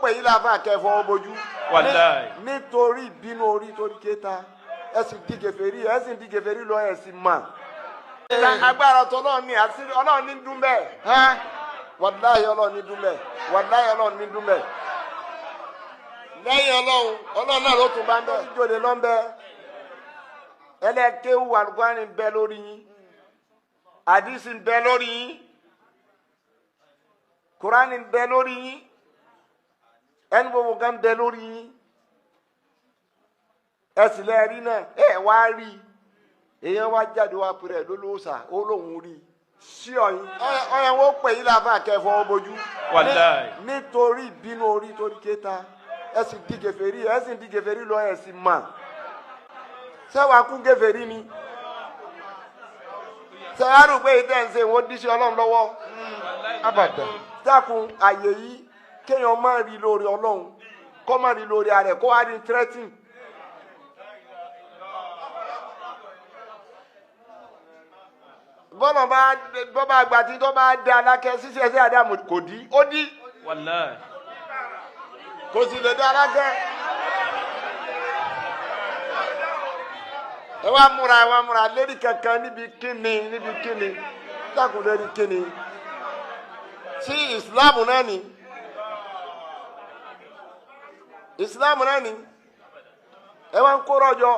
pè yín láfa kẹfọ bójú. Wàláì. Nítorí ìbínú orí torí kéta ẹ sì di kèfèrí ẹ sì di kèfèrí lọ ẹ sì mà. Agbára tọ́lọ́ọ̀ ni àti Ọlọ́run ní dún bẹ́ẹ̀. Wàláyé Ọlọ́run ní dún bẹ́ẹ̀. Wàláyé Ọlọ́run ní dún bẹ́ẹ̀. Lẹ́yìn Ọlọ́run Ọlọ́run náà ló tún bá ń bẹ́ẹ̀. Ìjòlè ló ń bẹ́ẹ̀. Ẹlẹ́kẹ́wù àlùkùránì ń bẹ lórí yín. Àdìsí ń bẹ lórí yín. Kùránì ń bẹ lórí yín. Ẹni gbogbo kan ń bẹ lórí yín. Ẹ sì lẹ́ rí náà ẹ wá rí i. Èèyàn wá jáde wá pèrè lólóòsà ó lóun rí i. Sí ọyìn. Ọyàn wo pè yín láfa kẹfọ bójú. Wàláì. Nítorí ìbínú orí torí kéta ẹ sì di kèfèrí ẹ sì di kèfèrí lọ ẹ sì mà. Sẹ́wàá kú kèfèrí ni. Sẹ́wàá rò pé ìtẹ̀ ń ṣe ìwọ́n díṣẹ́ Ọlọ́run lọ́wọ́. Abàdàn. Dákun àyè yìí kéèyàn má rí lórí Ọlọ́run kó má rí lórí ara ẹ̀ kó wá rí threatening. Bọ́lá bá bọ́bá àgbà tí tó bá dá alákẹ́ ṣíṣe ẹsẹ̀ àdàmú kò dí ó dí Wàláì. kò sì lè dá alákẹ́. Ẹ wá múra ẹ wá múra lérí kankan níbi kíni níbi kíni dákun lérí kíni sí ìsìláàmù náà ni ìsìláàmù náà ni ẹ wá ń kó rọjò.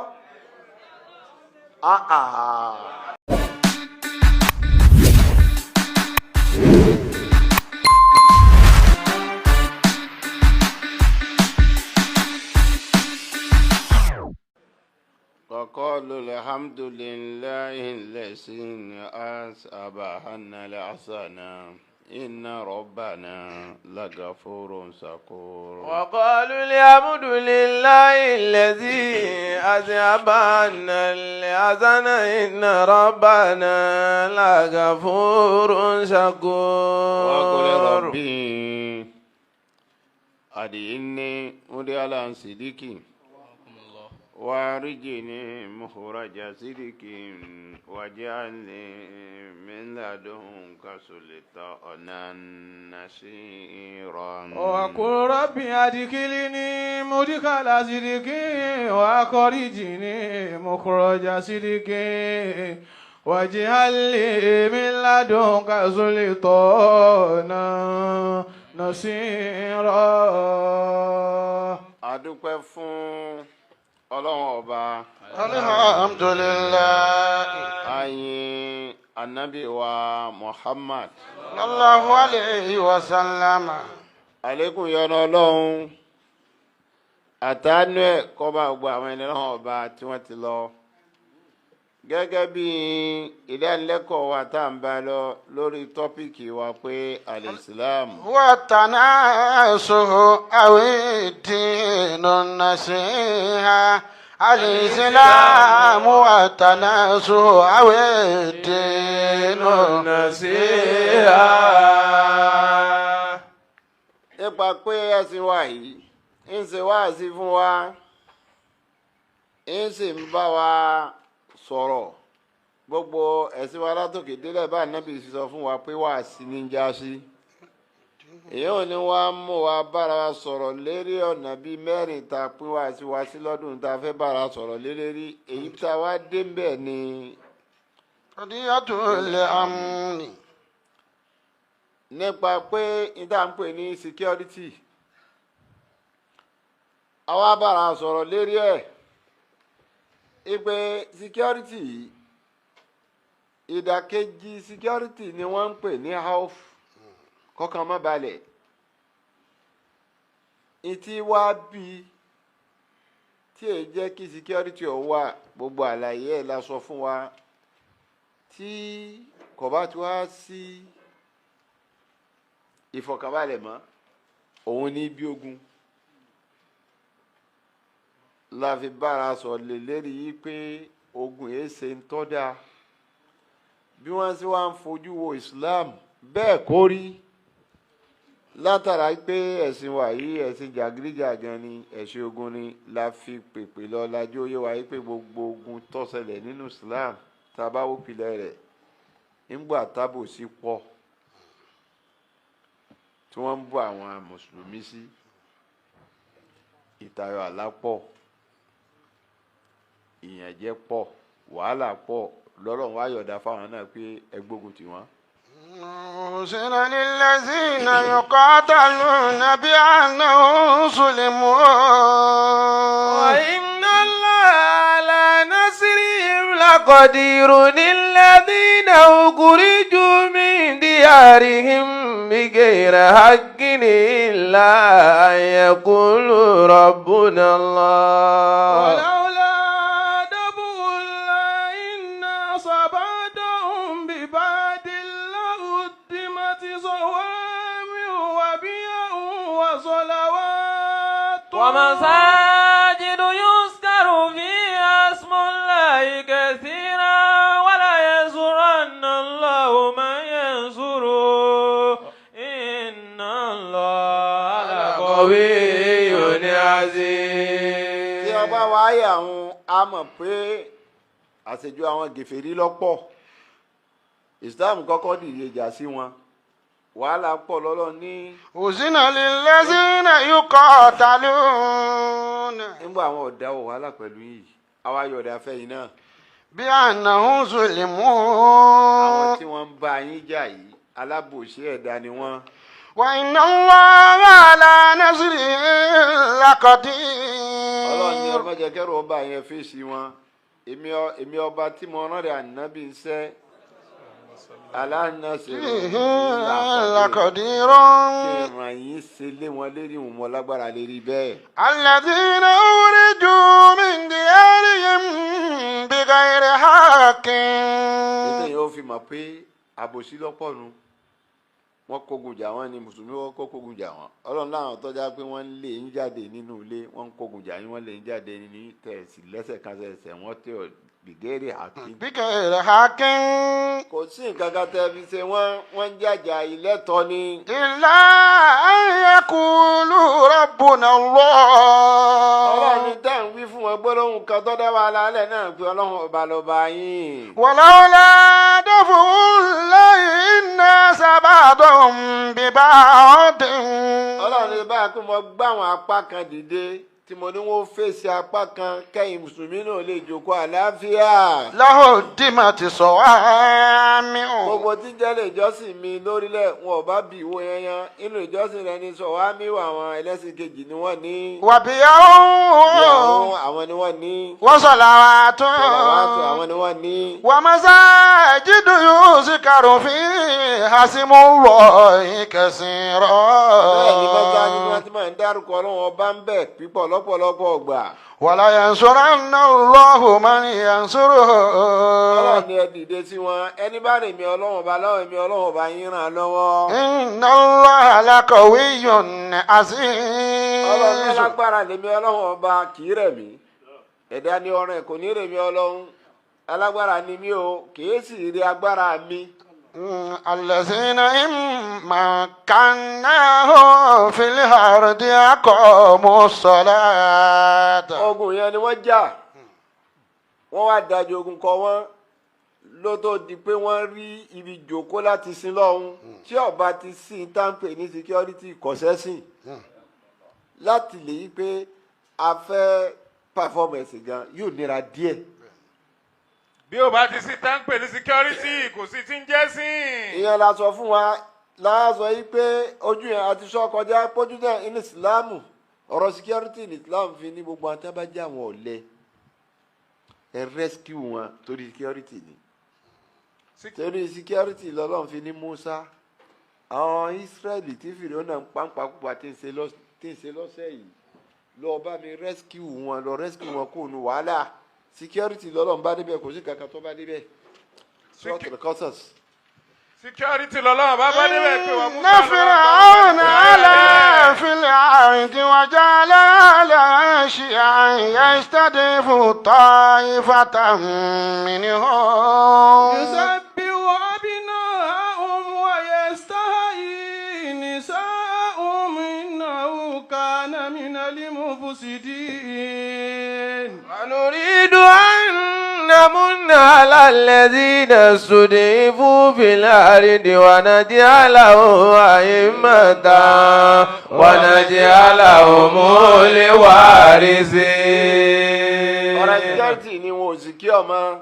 وقالوا الحمد لله الذي أصابنا الحسنة إن ربنا لغفور شكور. وقالوا الحمد لله الذي أذهب عنا الحزن إن ربنا لغفور شكور. وقل ربي أدعني مدخل صدق وارجني مخرج صدق واجعلني من لدنك سلطانا نصيرا. وقل ربي أدخلني مدخل صدق وأخرجني مخرج صدق واجعل لي من لدنك سلطانا نصيرا. A dúpẹ́ fún Ọlọ́run ọba. Alhamdulillah. A yìn anabi wa Muhammad. Sallallahu alayhi wa sallam. Àlékún yọ́nú Ọlọ́run àtàánú ẹ̀ kó bá gbogbo àwọn ẹni Ọlọ́run ọba tí wọ́n ti lọ. Gẹ́gẹ́ bí ìdánilẹ́kọ̀ọ́ wa tá à ń bá lọ lórí topic wa pé al-Islam. والتناسه أو الدين النصيحة الإسلام والتناسه أو الدين النصيحة. Nípa pé ẹ̀sìn wa yìí ń ṣe wáàsí fún wa, ń sì ń bá wa sọ̀rọ̀ gbogbo ẹ̀sìn wa látòkè délẹ̀ bá nábì sọ fún wa pé wáàsí ní já sí. Èyí ò ní wá mú wa bára wa sọ̀rọ̀ lérí ọ̀nà bíi mẹ́rin tá a pín wá sí wa sí lọ́dún tá a fẹ́ bára sọ̀rọ̀ lérí èyí tá a wá dé ń bẹ̀ ni. قضية الأمن. Nípa pé níta ń pè ní security àwa bára sọ̀rọ̀ lérí ẹ̀ ìpè security ìdàkejì security ni wọ́n ń pè ní house kọ́kàn má balẹ̀ ìtí wá bí tí èyí jẹ́ kí security ọ̀ wà gbogbo àlàyé ẹ̀ la sọ fún wa tí kò bá ti wá sí ìfọ̀kànbalẹ̀ mọ́ òun ní bí ogun la fi bára sọ lè lérí yìí pé ogun yìí ṣe ń tọ́ da bí wọ́n ṣe wá ń fojú wo Islam bẹ́ẹ̀ kó rí látara pé ẹ̀sìn wa yìí ẹ̀sìn jàgídíjàgan ni ẹ̀sìn ogun ni la fi pèpè lọ lajú oyé wa yìí pé gbogbo ogun tó ṣẹlẹ̀ nínú Islam tá a bá wó pilẹ̀ rẹ̀ nígbà tábòsí pọ̀ tí wọ́n ń bú àwọn mùsùlùmí sí Ìtayọ àlá pọ̀, ìyànjẹ pọ̀, wàhálà pọ̀, lọ́lọ́run wá yọ̀ọ̀dá fáwọn náà pé ẹ gbógun tì wọ́n. أذن للذين يقاتلون بأنهم ظلموا وإن الله على نصرهم لقدير الذين أخرجوا من ديارهم بغير حق إلا أن يقولوا ربنا الله ولولا دفع الله الناس بعضهم ببعض لهدمت صوامع وبيع وصلوات ومساجد يذكر فيها اسم الله كثيرا ولينصرن الله من ينصره إن الله لقوي عزيز. Tí ọba wa ayé àwọn, a mọ̀ pé àṣejù àwọn gèfèrí lọ́pọ̀. Islam kọ́kọ́ dìde ìjà sí wọn, wàhálà pọ̀ lọ́lọ́ ní. أذن للذين يقاتلون Nígbà àwọn ọ̀dà wọ̀ wàhálà pẹ̀lú yìí, àwa yọ̀ọ̀dà fẹ́yìn náà. بأنهم Àwọn ظلموا tí wọ́n ń bá yín jà yìí, alábòsí ẹ̀dá ni wọ́n. وإن الله على نصرهم Ọlọ́run ní لقدير ọmọ jẹ́ kẹ́rù ọba yẹn fèsì wọn. Èmi ọba tí mo rán rẹ̀ ànábì ń sẹ́ aláǹnàṣe لقدير kí n ràn yín ṣe lé wọn lérí wọn mọ lágbára lérí bẹ́ẹ̀. الذين أخرجوا من ديارهم بغير حق Ètò yẹn ó fi mọ̀ pé àbòsí lọ́pọ̀ nu. Wọ́n kógun jà wọ́n ni mùsùlùmí, wọ́n kó kógun jà wọ́n. Ọlọ́run láwọn tọ́já pé wọ́n ń lé yín jáde nínú ilé, wọ́n ń kógun jà yín, wọ́n lé yín jáde nínú tẹ̀sí lẹ́sẹ̀ kan ṣẹ̀ṣẹ̀ wọ́n tẹ̀ ọ́ gbìgẹ́rẹ́ àti. بغير حق Kò sí nǹkan kan tẹ́ fi ṣe wọ́n, wọ́n ń jàjà ìlẹ́tọ̀ ni. إلا أن يقولوا ربنا Ọlọ́run ní الله tẹ́ ń wí fún wọn gbólóhùn kan tó dá wa lálẹ́ náà pé Ọlọ́run ọba lọ́ba yín. ولولا دفع الله الناس بعضهم ببعض Ọlọ́run ní báyìí pé mo gbá àwọn apá kan dìde tí mo ní wọ́n fèsì apá kan kẹ́yìn mùsùlùmí náà lè jókòó àlàáfíà. لهدمت صوامع Gbogbo tí jẹ́ lè jọ́sìn mi lórílẹ̀ wọn ò bá bì ìwò yẹn yan inú ìjọsìn rẹ ní sọ wá mí wà, àwọn ẹlẹ́sìn kejì ni wọ́n ní. وبيع Ìyàwó àwọn ni wọ́n ní. وصلوات Sọ̀làwátù àwọn ni wọ́n ní. ومساجد يذكر فيها اسم الله كثيرا Bẹ́ẹ̀ ni mọ́tò ni wọ́n ti máa ń dárúkọ Ọlọ́run ọba ń bẹ̀ pípọ̀ lọ́pọ̀lọpọ̀ ọgbà. ولينصرن الله من ينصره Ọlọ́run ni ẹ dìde sí wọn, ẹni bá rìn mí Ọlọ́run ọba lọ́wọ́, èmi Ọlọ́run ọba yín ràn án lọ́wọ́. إن الله لقوي Ọlọ́run ní عزيز alágbára lèmi Ọlọ́run ọba, kì í rẹ̀ mí. Ẹ̀dá ni ọrùn ẹ̀ kò ní rẹ̀ mí. Ọlọ́run alágbára ni mí o, kì í sì rí agbára mi. الذين إن مكناهم في الأرض أقاموا الصلاة Ogun yẹn ni wọ́n jà, wọ́n wá dájú ogun kọ wọ́n ló tó di pé wọ́n rí ibi jòkó láti sin lọ́hún. Tí ọba ti sin táǹpẹ̀ ní security kọ̀sẹ́sìn láti lè yí pé a fẹ́ performance gan yóò nira díẹ̀. Bí o bá ti sí táǹpẹ̀ ní security, kò sí ti ń jẹ́ sìn. Ìyẹn la sọ fún wa, la sọ yí pé ojú yẹn àti sọ kọjá pójú náà ní ìsìlámù, ọ̀rọ̀ security ní Islam fi ní gbogbo àwọn tí wọ́n bá jẹ́ àwọn ọ̀lẹ, ẹ rescue wọn torí security ni, torí security lọ́lọ́run fi ní Musa àwọn Israẹli tí Fìrìhónà ń pàǹpà púpà tí ń ṣe lọ́sẹ̀ yìí, lọ bá mi rescue wọn, lọ rescue wọn kó nu wàhálà. Security lọ́lọ́run bá débẹ̀, kò sí kankan tó bá débẹ̀. Suratul Qasas. Security lọ́lọ́run bá bá débẹ̀ pé wọ́n mú. إن فرعون علا في الأرض وجعل أهلها شيعا يستضعف طائفة منهم يذبح أبناءهم ويستحيي نساءهم إنه كان من المفسدين. ونريد أن نمن على الذين استضعفوا في الأرض ونجعلهم أئمة ونجعلهم الوارثين. Ọ̀rọ̀ security ni wọn ò sì kí ọmọ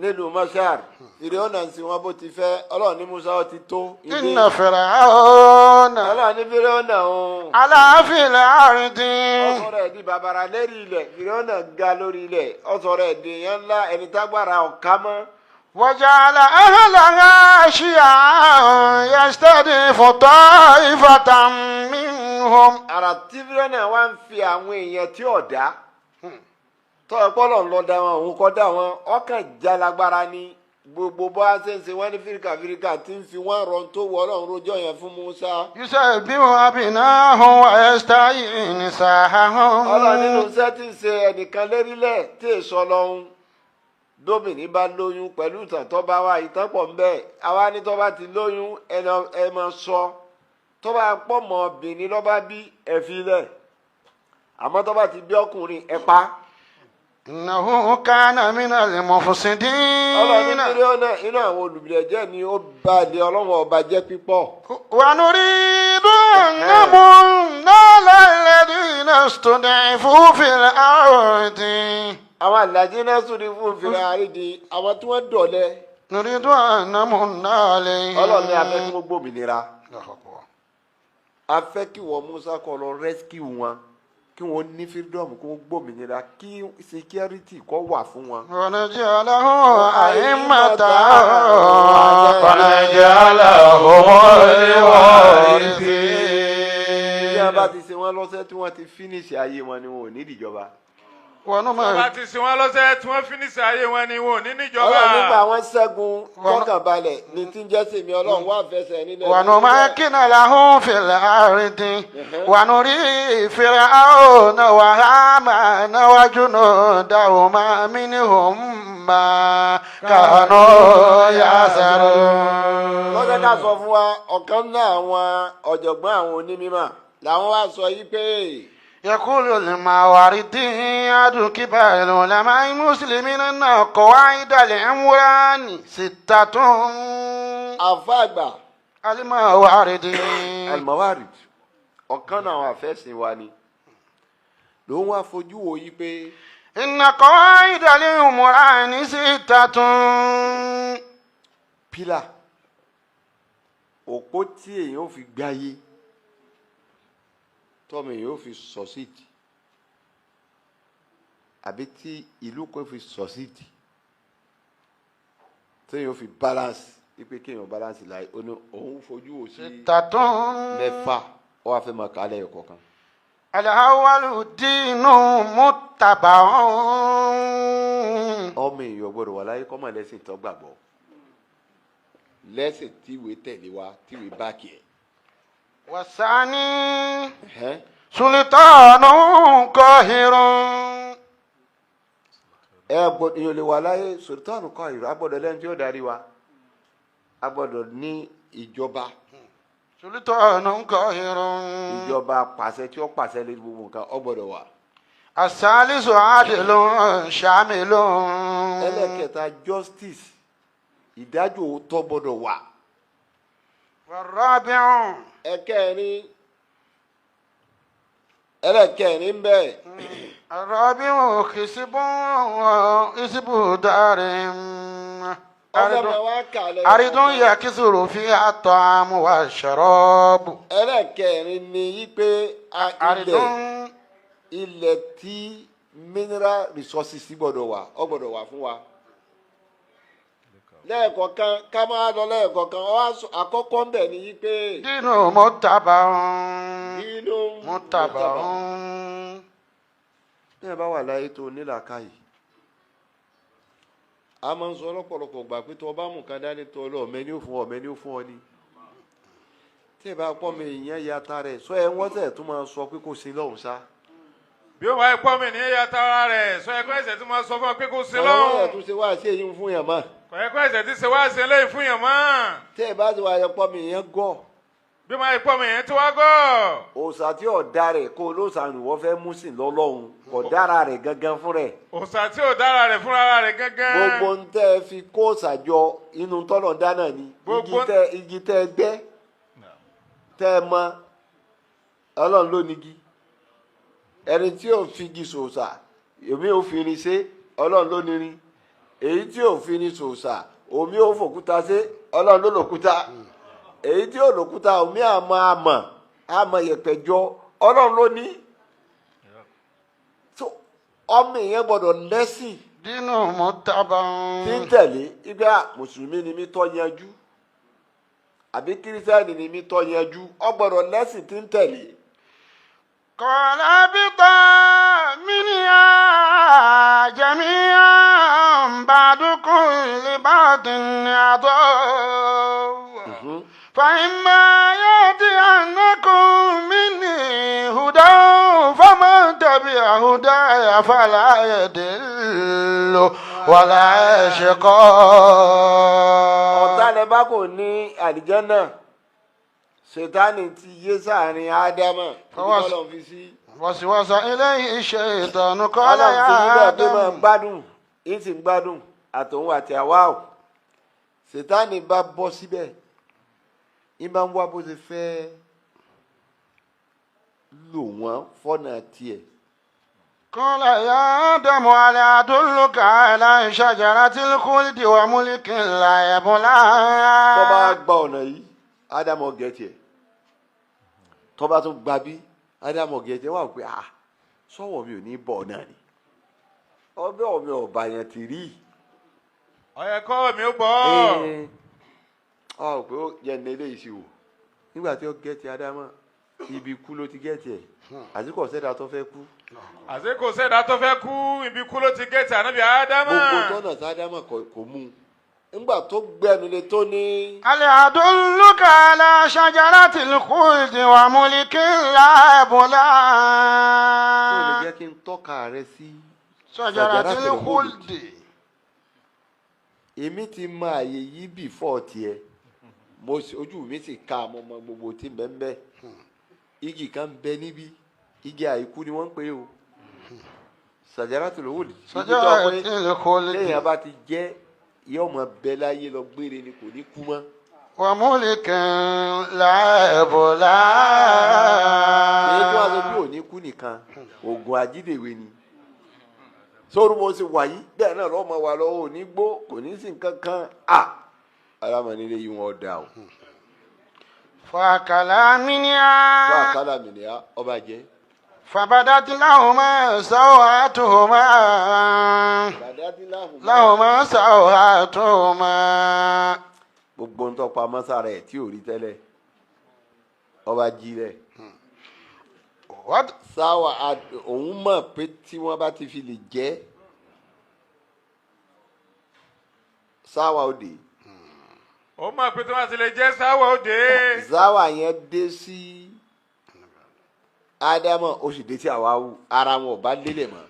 nílùú Mashar. Fìrìhónà ń sin wọn bó ti fẹ́. Ọlọ́run ní Musa ó ti tó. إن فرعون Ọlọ́run ní Fìrìhónà òun. علا في الأرض Ọsọ rẹ̀ di bàbàrà lérí ilẹ̀. Fìrìhónà ga lórí ilẹ̀. Ọsọ rẹ̀ di èèyàn ńlá ẹni tágbára ọ̀ká mọ́. وجعل أهلها شيعا يستضعف طائفة منهم Àrà tí Fìrìhónà wá ń fi àwọn èèyàn tí ò dá. Tọ́ ẹ pọ́lọ̀ ń lọ da wọn, òun kọ́ dá wọn. Ọkàn jalagbára ni gbogbo bó a ṣe ń ṣe wọ́n ní fíríkà fíríkà tí ń fi wọ́n rọ tó wọ Ọlọ́run rojọ́ yẹn fún Musa. يسبح أبناءهم ويستحيي نساءهم Ọlọ́run nínú iṣẹ́ tí ń ṣe ẹnìkan lérílẹ̀ tí èso ọlọ́run dóbìnrin bá lóyún pẹ̀lú ìtàn tó bá wá ìtàn pọ̀ ńbẹ́ àwa ní tó bá ti lóyún ẹ máa sọ tó bá pọ̀ mọ́ obìnrin ló bá bí ẹ fi lẹ̀ àmọ́ tó bá ti bí ọkùnrin ẹ pa. إنه كان من Ọlọ́run ní المفسدين mílíọ̀nù inú àwọn olùbílẹ̀jẹ́ ni ó bá ilé Ọlọ́run ọba jẹ́ pípọ̀. ونريد أن نمن على الذين استضعفوا في الأرض Àwọn àlàjì náà sùn ní fún fìrà àrídì àwọn tí wọ́n dọ̀lẹ́. نريد أن نمن عليهم Ọlọ́run ní a fẹ́ kí wọ́n gbòmìnira. الله أكبر. A fẹ́ kí wọ́n Musa kó lọ rescue wọn kí wọ́n ní freedom kí wọ́n gbòmìnira kí security kó wà fún wọn. ونجعلهم أئمة ونجعلهم Bí a bá الوارثين. ti ṣe wọn lọ́sẹ̀ tí wọ́n ti finish ayé wọn ni wọn ò ní ìdíjọba. Bá ti sin wọn lọ́sẹ̀ tí wọ́n finish ayé wọn ni wọn ò ní níjọba. Ọlọ́run nígbà wọn ṣẹ́gun kọ́kànbalẹ̀ ní tí ń jẹ́ sèmi Ọlọ́run wà fẹsẹ̀ nílẹ̀. ونمكن لهم في الأرض ونري فرعون وهامان وجنودهما منهم ما كانوا يحذرون. Lọ́jọ́ ká sọ fún wa ọ̀kan náà àwọn ọ̀jọ̀gbọ́n àwọn onímọ̀ làwọn wá sọ yí pé يقول الماوردي أحد كبار العلماء المسلمين أن قواعد العمران ستة. Àfa àgbà الماوردي Almawarid ọ̀kan náà àwọn àfẹ́sìn wa ni lòun wá fojú wo yí pé إن قواعد العمران ستة. Pillar òpó tí èèyàn ò fi gbáyé tọ́mọ èèyàn ò fi succeed àbí tí ìlú kan fi succeed téèyàn ò fi balance wípé kéèyàn balance láyé ó ní òun fojú wò sí ستة. 6 ó wá fẹ́ máa kà á lẹ́yọ̀ kọ̀ọ̀kan. الأول دين متبع. Ọmọ èèyàn gbọ́dọ̀ wà láyé kọ́mọ lẹ́sìn tó gbàgbọ́ lẹ́sìn tíwèé tẹ̀lé wa tíwèé báàkì ẹ̀. والثاني Ẹ̀hẹ́n. سلطان قاهر. Ẹ gbọ́dọ̀ èèyàn lè wà láyé sultan kọ ìrọ agbọ́dọ̀ lẹ́ni tí ó darí wa a gbọ́dọ̀ ní ìjọba. سلطان قاهر. Ìjọba pàṣẹ tí ó pàṣẹ lórí gbogbo nǹkan ó gbọ́dọ̀ wà. الثالث عدل شامل. Ẹlẹ́kẹta justice ìdájọ́ òótọ́ gbọ́dọ̀ wà. والرابع Ẹ̀kẹrin ẹlẹ́kẹrin bẹ́ẹ̀. الرابع كسب كسب دار Ọfẹ́ máa wá kà lẹ́yìn. أرض يكثر فيها الطعام والشراب. Ẹlẹ́kẹrin ni yí pé أرض ilẹ̀ ilẹ̀ tí mineral resources gbọ́dọ̀ wà ó gbọ́dọ̀ wà fún wa. Lẹ́ẹ̀kọ̀kan ká máa lọ lẹ́ẹ̀kọ̀kan ọ wá sọ àkọ́kọ́ ń bẹ̀ ni yí pé دين متبع inú متبع. Bí ẹ bá wà láyé tó nílàákàyè a máa ń sọ lọ́pọ̀lọpọ̀ gbà pé tó o bá mú nǹkan dání tó o lọ ọ̀mẹ́ni ó fún ọ ọ̀mẹ́ni ó fún ọ ni tí ẹ bá pọ́ mi ìyẹn ya ta rẹ̀ sọ ẹ wọ́n tẹ̀ tó máa sọ pé kò sí lọ́hùn sá. Bí ó bá pọ́ mi ní ẹ̀yà tara rẹ̀ sọ ẹ̀kọ́ ẹ̀sẹ̀ tí mo sọ fún ọ pé kó sin Ọ̀rọ̀ wọn lọ́hùn. tún ṣe wá sí èyí fún yàn mọ́. Kò ẹ̀kọ́ ẹ̀sẹ̀ tí ṣe wá sí eléyìí fún yàn mọ́. Tẹ́ ẹ bá ti wá yẹ pọ́ mi ìyẹn gọ̀ Bí máa pọ̀ mọ̀ yẹn tí wàá gọ̀. Òòṣà tí ò da rẹ̀ kó olóòṣà ni wọ́n fẹ́ mú sìn lọ́lọ́run, kò dára rẹ̀ gangan fún rẹ̀. Òòṣà tí ò dára rẹ̀ fúnra rẹ̀ gángan. Gbogbo ń tẹ́ ẹ fi kó òòṣà jọ inú tọ́lọ̀ dáná ni. Igi tẹ́ ẹ gbẹ́ tẹ́ ẹ mọ Ọlọ́run ló nígi. Ẹni tí ò fi igi sòòṣà èmi ò fi irin ṣe, Ọlọ́run ló nírin. Èyí tí ò fi irin sòòṣà omi ò fòkúta ṣe, Ọlọ́run ló lòkúta. Èyí tí ò lòkúta omi àmọ́ àmọ́ àmọ́ yẹ̀pẹ̀ jọ, Ọlọ́run ló ní. So ọmọ èèyàn gbọ́dọ̀ lẹ́sìn Dínú mọ́tàbà. tí ń tẹ̀lé ibà. Mùsùlùmí ni mí tọ́ yanjú àbí kírísítẹ́nì ni mí tọ́ yanjú, ọ gbọ́dọ̀ lẹ́sìn tí ń tẹ̀lé. قال اهبطا منها جميعا بعضكم لبعض عدو فإما يأتينكم مني هدى فمن تبع هداي فلا يضل ولا يشقى. Ọ̀tá lẹ bá kò ní àlìjánná, ṣètánì ti yé sáàrin ádámà ibi tọ́lọ́run fi sí. وسوس إليه الشيطان قال Ọlọ́run fi يا níbẹ̀ pé máa آدم gbádùn, yín sì ń gbádùn àtòun àti àwa o. Ṣètánì bá bọ́ síbẹ̀, yín bá ń wá bó ṣe fẹ́ lò wọ́n fọ́nà tiẹ̀. قال يا آدم هل أدلك على شجرة الخلد وملك لا يبلى؟ Bọ́ bá gba ọ̀nà yìí, ádámọ̀ gẹ̀ẹ́tì ẹ̀. Tọ́ bá tún gba bí ádámọ̀ gẹ̀ẹ́tì ẹ̀, wà pé ah, sọ́wọ́ mi ò ní bọ̀ náà ni, ọbẹ̀ mi ò bá yẹn ti rí. Ọ̀yẹ̀ kọ́ mi ó bọ̀. Ọ pé ó yẹ ní eléyìí sí wò. Nígbà tí ó gẹ̀ẹ́tì ádámọ̀, ibi kú ló ti gẹ̀ẹ́tì ẹ̀, àti kò sẹ́dá tó fẹ́ kú. Àṣé kò sẹ́dá tó fẹ́ kú, ibi kú ló ti gẹ̀ẹ́tì ànábì Ádámà. Gbogbo tọ́nà sádámọ̀ kò mú un ńgbà tó gbẹnu lé tó ní. هل أدلك على شجرة الخلد وملك لا يبلى؟ Tó lè jẹ́ kí n tọ́ka rẹ sí شجرة الخلد. Èmi ti mọ àyè yìí bìfọ́ tiẹ̀, mo sì ojú mi sì ka mo mọ gbogbo tí ń bẹ ń bẹ. Igi kan bẹ níbí, igi àìkú ni wọ́n ń pè é o, sàjáràtò lówó igi tó pé شجرة الخلد téèyàn bá ti jẹ́ yóò mọ bẹ láyé lọ gbére ni, kò ní kú mọ́. وملك لا يبلى. Èyí tó wà sọ pé ò ní kú nìkan, oògùn àjídèwé ni. Sórí mo sì wà yìí bẹ́ẹ̀ náà lọ́mọ wà lọ́wọ́, ò ní gbó, kò ní sí nǹkan kan à alámọ̀ nílé yìí wọ́n dà o. فأكلا Fún منها àkàlà mi nìyà ọba jẹ́. فبدت لهما سوآتهما لهما سوآتهما. Gbogbo ń tọpa mọ́sára ẹ̀ tí ò rí tẹ́lẹ̀, ọba jí rẹ̀. Sáwà òun mọ̀ pé tí wọ́n bá ti fi lè jẹ́ sáwà òde. Ó mọ̀ pé tí wọ́n ti lè jẹ́ sáwọ́ òde. Sáwà yẹn dé sí ádámọ̀, ó sì dé sí àwáwù, ara wọn ò bá lélẹ̀ mọ́.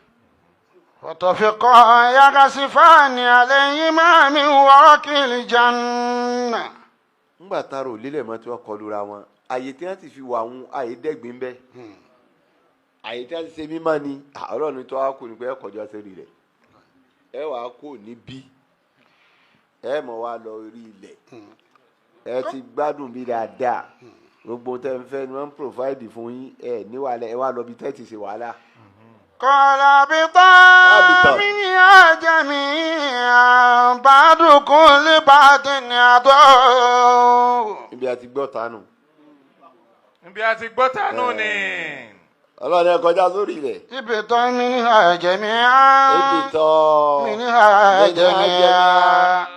وطفقا يخصفان عليهما من ورق الجنة. Ńgbà tára ò lélẹ̀ mọ́ tí wọ́n kọlu ra wọn, àyè tí wọ́n ti fi wà wọn àyè dẹ́gbin bẹ́ẹ̀, àyè tí wọ́n ti ṣe mímọ́ ni. Ọlọ́run tó wá kù ní pé ẹ kọjá sórí rẹ̀, ẹ wàá kó níbí, ẹ mọ̀ wá lọ orí ilẹ̀. Ẹ ti gbádùn bí dáadáa, gbogbo tẹ́ ń fẹ́ ni wọ́n ń provide fún yín. Ẹ ní wàhálà, ẹ wá lọ bí tẹ́ ti ṣe wàhálà. قال اهبطا اهبطا. منها جميعا بعضكم لبعض عدو. Níbi àti gbọ́ tánu. Níbi àti gbọ́ tánú ni. Ọlọ́run ẹ kọjá sórí ilẹ̀. اهبطا منها جميعا Ibi tọ́ منها جميعا.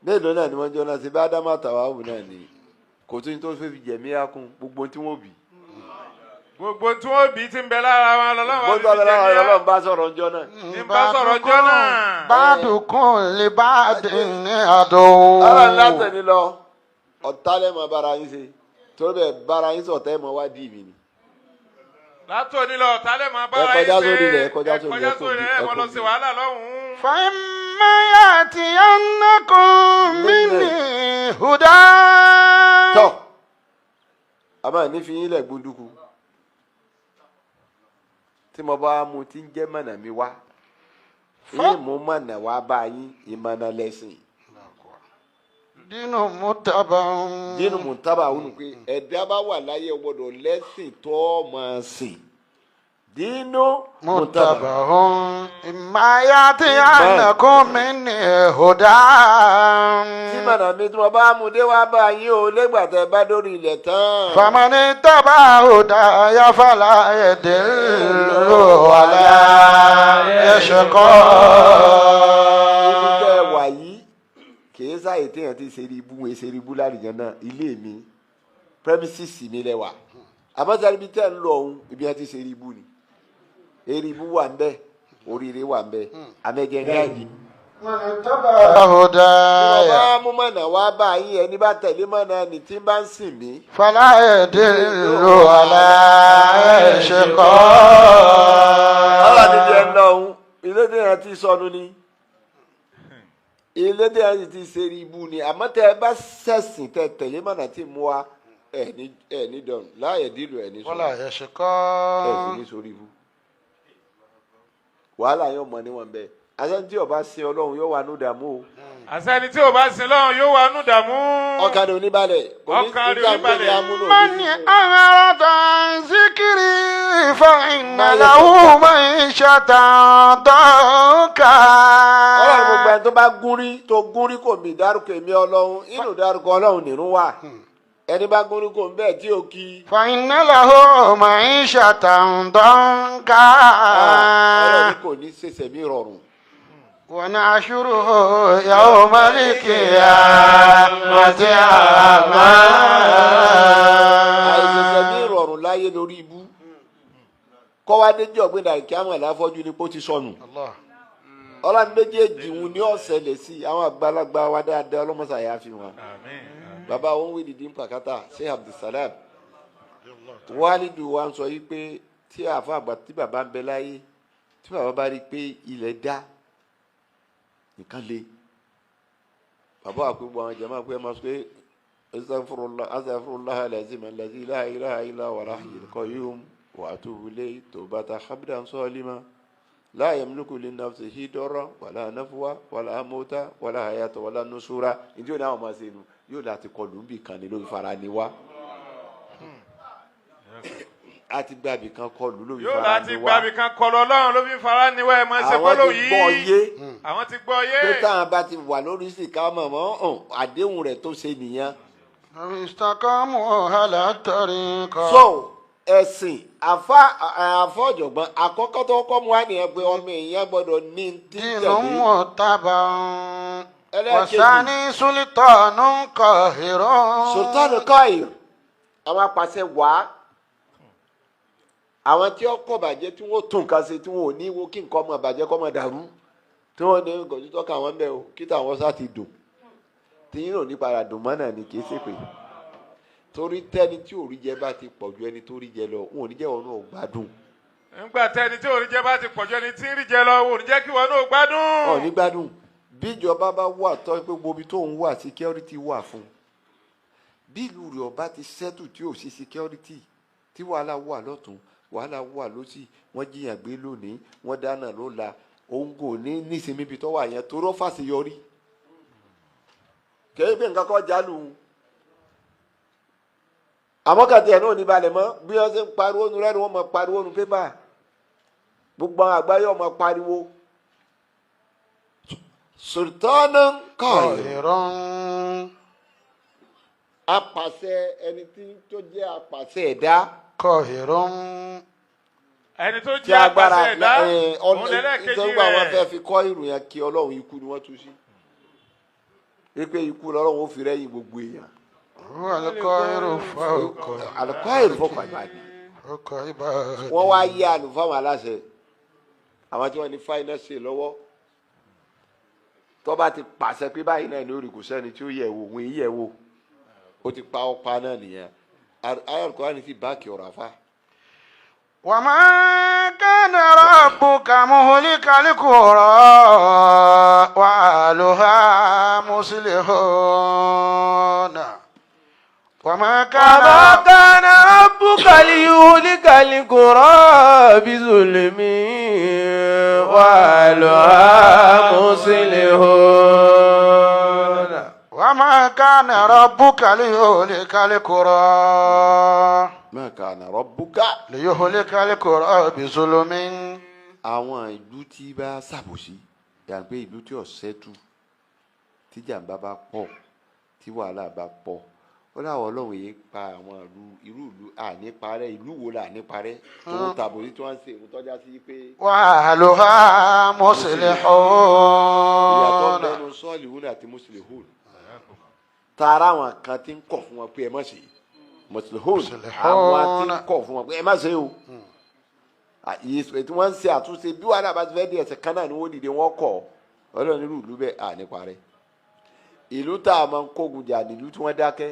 Mélòó náà ni wọ́n jọ náà ṣe bá ádámù àtàwáwù náà ni, kò tún ní tó fẹ́ fi jẹ̀mí akún gbogbo tí wọ́n bì. Gbogbo tí wọ́n bí ti ń bẹ lára wọn lọ́lọ́run Gbogbo fi ọlọ́run jẹ̀mí. Ọlọ́run bá sọ̀rọ̀ ńjọ́ náà. Ní bá sọ̀rọ̀ ńjọ́ náà. بعضكم لبعض عدو. Ọlọ́run látẹ̀ni lọ, ọ̀tá lẹ́mọ̀ bára yín ṣe, torí bẹ́ẹ̀ bára yín sọ̀tẹ́ ẹ̀ mọ́ wá dì mí ni. Látòní lọ ọ̀tá lè máa bára Ẹ yín kọjá ṣe. sórí ilẹ̀, ẹ kọjá Ẹ sórí kọjá ilẹ̀, sórí ilẹ̀, ẹ mọ́ lọ sí wàhálà lọ́hùn-ún. فإما يأتينكم مني هدى. Tọ́. A máa ní fi yín lẹ̀ gbódúkú tí mo bá mu tí ń jẹ́ mọ̀nà mi wá, yín mú mọ̀nà wá bá yín, ìmọ̀nà lẹ́sìn. دين متبع. Dínú mùtábà wọnú pé ẹ̀dá bá wà láyé, o gbọ́dọ̀ lẹ́sìn tó máa sìn, dínú mùtábà. متبع إما يأتينكم مني هدى. Tí mọ̀nà mi tí mo bá mú dé wá bá yín o lẹ́gbà tẹ́ bá dórí ilẹ̀ tán. فمن اتبع هداي فلا يضل ولا يشقى. Ibi tẹ́ ẹ wà yìí kìí sáyè téèyàn ti ṣe ibú, wọn ṣe ibú lálejò náà. Ilé mi, premises mi lẹ wà, àmọ́ sáré ibi tẹ́ ẹ ń lọ ọ̀hún, ibi wọn ti ṣe ibú ni. Eré ibú wà ń bẹ, oríire wà ń bẹ, amẹ́jẹ ní àyè. من اتبع هداي Bá mú mọ̀nà wá bá yín, ẹni bá tẹ̀lé mọ̀nà ni tí ń bá ń sìn mí. فلا يضل ولا يشقى. Ọlọ́run ti ẹ̀ ń lọ ọ̀hún, ilé téèyàn ti sọnù ni, ilé téèyàn ti ṣe ibú ni. Àmọ́ tẹ́ ẹ bá ṣẹ̀sìn, tẹ́ tẹ̀lé mọ̀nà tí mú wa, ẹ̀ ní ẹ̀ ní dọ̀nù láàyè dílù ẹ̀ ní sọnù. ولا يشقى. Ẹ̀ sì ní sórí ibú, wàhálà yóò mọ níwọ̀n bẹ́ẹ̀. Àṣẹ tí ọba sin Ọlọ́run yóò wà ní ìdààmú o. Àṣẹ ẹni tí ò bá sin lọ́run yóò wà nù dààmú. Ọkàn rẹ̀ oníbalẹ̀ kò ní. Ọkàn rẹ̀ oníbalẹ̀. من أعرض عن ذكري فإن له معيشة ضنكا. Ọlọ́run, gbogbo ẹni tó bá gúnrí, tó gúnrí kò mí dárúkọ èmi Ọlọ́run, inú dárúkọ Ọlọ́run nìrún wà, ẹni bá gúnrí kò ń bẹ́ẹ̀ tí ò kí. فإن له معيشة ضنكا. Ọlọ́run kò ní ṣẹ̀ṣẹ̀ mí rọrùn. ونحشره يوم القيامة أعمى. Àìṣẹ̀ṣẹ̀ mí rọrùn láyé lórí ibú kọ́wádé jẹ́ ọ̀gbìn dàkí àwọn àláfọ́jú ni kó ti sọnù. الله. Ọlọ́run méjèèjì ń ní ọ̀sẹ̀lẹ̀ sí àwọn àgbàlagbà wa dáadáa, ọlọ́mọṣà yà á fi wọn. Bàbá wọn wí dìdí pàkátà Sheikh Abdulsalam wálídù wa ń sọ yìí pé tí àfa àgbà, tí bàbá ń bẹ láyé, tí bàbá bá rí i pé ilẹ̀ dá nǹkan le, bàbá wa pé gbogbo àwọn jama pé ẹ máa sọ pé astaghfirullah, astaghfirullah alazim allazi la ilaha illa huwa al-hayyul qayyum wa atubu ilayhi tawbatan abdan salima la yamliku li nafsihi darra wala nafwa wala mauta wala hayata wala nusura. Ìdí òní àwọn ọmọ ṣe nu yóò láti kọlù ń bì kan ní lórí fara ni wá, a ti gbàbì kan kọlù lórí Yóò fara láti ni wá. gbàbí kan kọlọ Ọlọ́run ló fi ń fara níwá ẹ máa ṣe Àwọn gbọ́dọ̀ ti gbọ́ yìí. yé Àwọn ti gbọ́ yé. pé táwọn bá ti wà lórí sìkà mọ̀mọ́ hàn, àdéhùn rẹ̀ tó ṣe nìyẹn. استقاموا على الطريق. So ẹ̀sìn àfa àfọ̀jọ̀gbọ́n àkọ́kọ́ tó kọ́ mu wá nìyẹn pé ọmọ èèyàn gbọ́dọ̀ ní tí دين tẹ̀lé. متبع. Ẹlẹ́ẹ̀kejì. وثاني سلطان قاهر. Sultan Qair, àwọn apàṣẹ wá, àwọn tí ó kọ̀ bàjẹ́, tí wọ́n tún nǹkan ṣe, tí wọ́n ò ní wo kí nǹkan ọmọ bàjẹ́ kọ́ mọ̀ dàrú, tí wọ́n ní gọ̀jú tọ́ka àwọn bẹ́ẹ̀ o, kí táwọn sá ti dùn tí yín ò ní padà dùn mọ́ náà ni. Kì í ṣe pé torí tẹ́ni tí ò rí jẹ bá ti pọ̀ ju ẹni tó rí jẹ lọ, wọn ò ní jẹ́ wọn náà gbádùn. Nígbà tẹni tí ò rí jẹ bá ti pọ̀jù ẹni tí ń rí jẹ lọ, ò ní jẹ́ kí wọn náà gbádùn. Ọ̀ ní gbádùn. Bíjọba bá wà tọ́ pé gbogbo ibi tó ń wà, security wà fún un, bí ìlú rẹ̀ ọba ti settle, tí ò sí security, tí wàhálà wà lọ́tún, wàhálà wà lọ́sì, wọ́n jiyàn gbé lónìí, wọ́n dáná lọ́la, òun kò ní nísìmí ibi tó wà yẹn torọ́ fàṣeyọrí kẹ́hìn pé nǹkan kan jálù ún. Àmọ́ kàtí ẹ̀ náà ní balẹ̀ mọ́, bí wọ́n ṣe ń pariwo nu rẹ́nu, wọ́n mọ̀ pariwo nu pépà, gbogbo àwọn àgbáyé ọmọ pariwo sultana kọ́ọ̀yì. قاهر. Apàṣẹ, ẹni tí tó jẹ́ apàṣẹ ẹ̀dá. قاهر. Ẹni tó Tí jẹ́ agbára apàṣẹ ẹ̀dá ẹ, òun lẹ́lẹ́kejì nítorí pé àwọn rẹ̀. fẹ́ fi kọ́ ìròyìn kí Ọlọ́run, ikú ni wọ́n tú sí wípé ikú lọ́lọ́run ó fi rẹ́yìn gbogbo èèyàn. هو القاهر فوق Àlùkò ìrùfọ́kọ̀ àgbàdì. فوق عباده. Wọ́n wá yí àlùfáwọn aláṣẹ, àwọn tí wọ́n ní fáínẹ́sì lọ́wọ́, tó bá ti pàṣẹ pé báyìí náà ní orí, kò sẹ́ni tí ó yẹ̀ wò, òun yẹ̀ wò, ó ti pa ọ́ pa náà nìyẹn. Ayọ̀kọ́ ni ti báàkì ọ̀rọ̀ àfa. وما كان ربك مهلك القرى وأهلها مصلحون. وما كان وما كان ربك ليهلك القرى بظلم وأهلها مصلحون. وما كان ربك ليهلك القرى ما كان ربك ليهلك القرى بظلم. Àwọn ìlú tí bá ṣàbòsí, yàgbé ìlú tí ọ̀sẹ̀ tú, tí jàǹbá bá pọ̀, tí wàhálà bá pọ̀, ó láwọn Ọlọ́run yìí pa àwọn ìlú, irú ìlú àní parẹ́. Ìlú wo là ní parẹ́ tó ń tàbòsí tí wọ́n ń ṣe ìmú tọ́já sí pé وأهلها ìyàtọ̀ مصلحون. Bẹnu sọ́ọ̀lì wúlò àti mùsùlùmí tààrà, àwọn kan tí ń kọ̀ fún wọn pé ẹ má ṣe mùsùlùmí, àwọn tí ń kọ̀ fún wọn pé ẹ má ṣe o, ìyẹsùn tí wọ́n ń ṣe àtúnṣe bí wàhálà bá ti fẹ́ di, ẹsẹ̀ kan náà ni wọ́n dìde, wọ́n kọ̀. Ọlọ́run irú ìlú bẹ́ẹ̀ à nípa rẹ̀. Ìlú tá a máa ń kógun jà nílùú tí wọ́n dákẹ́.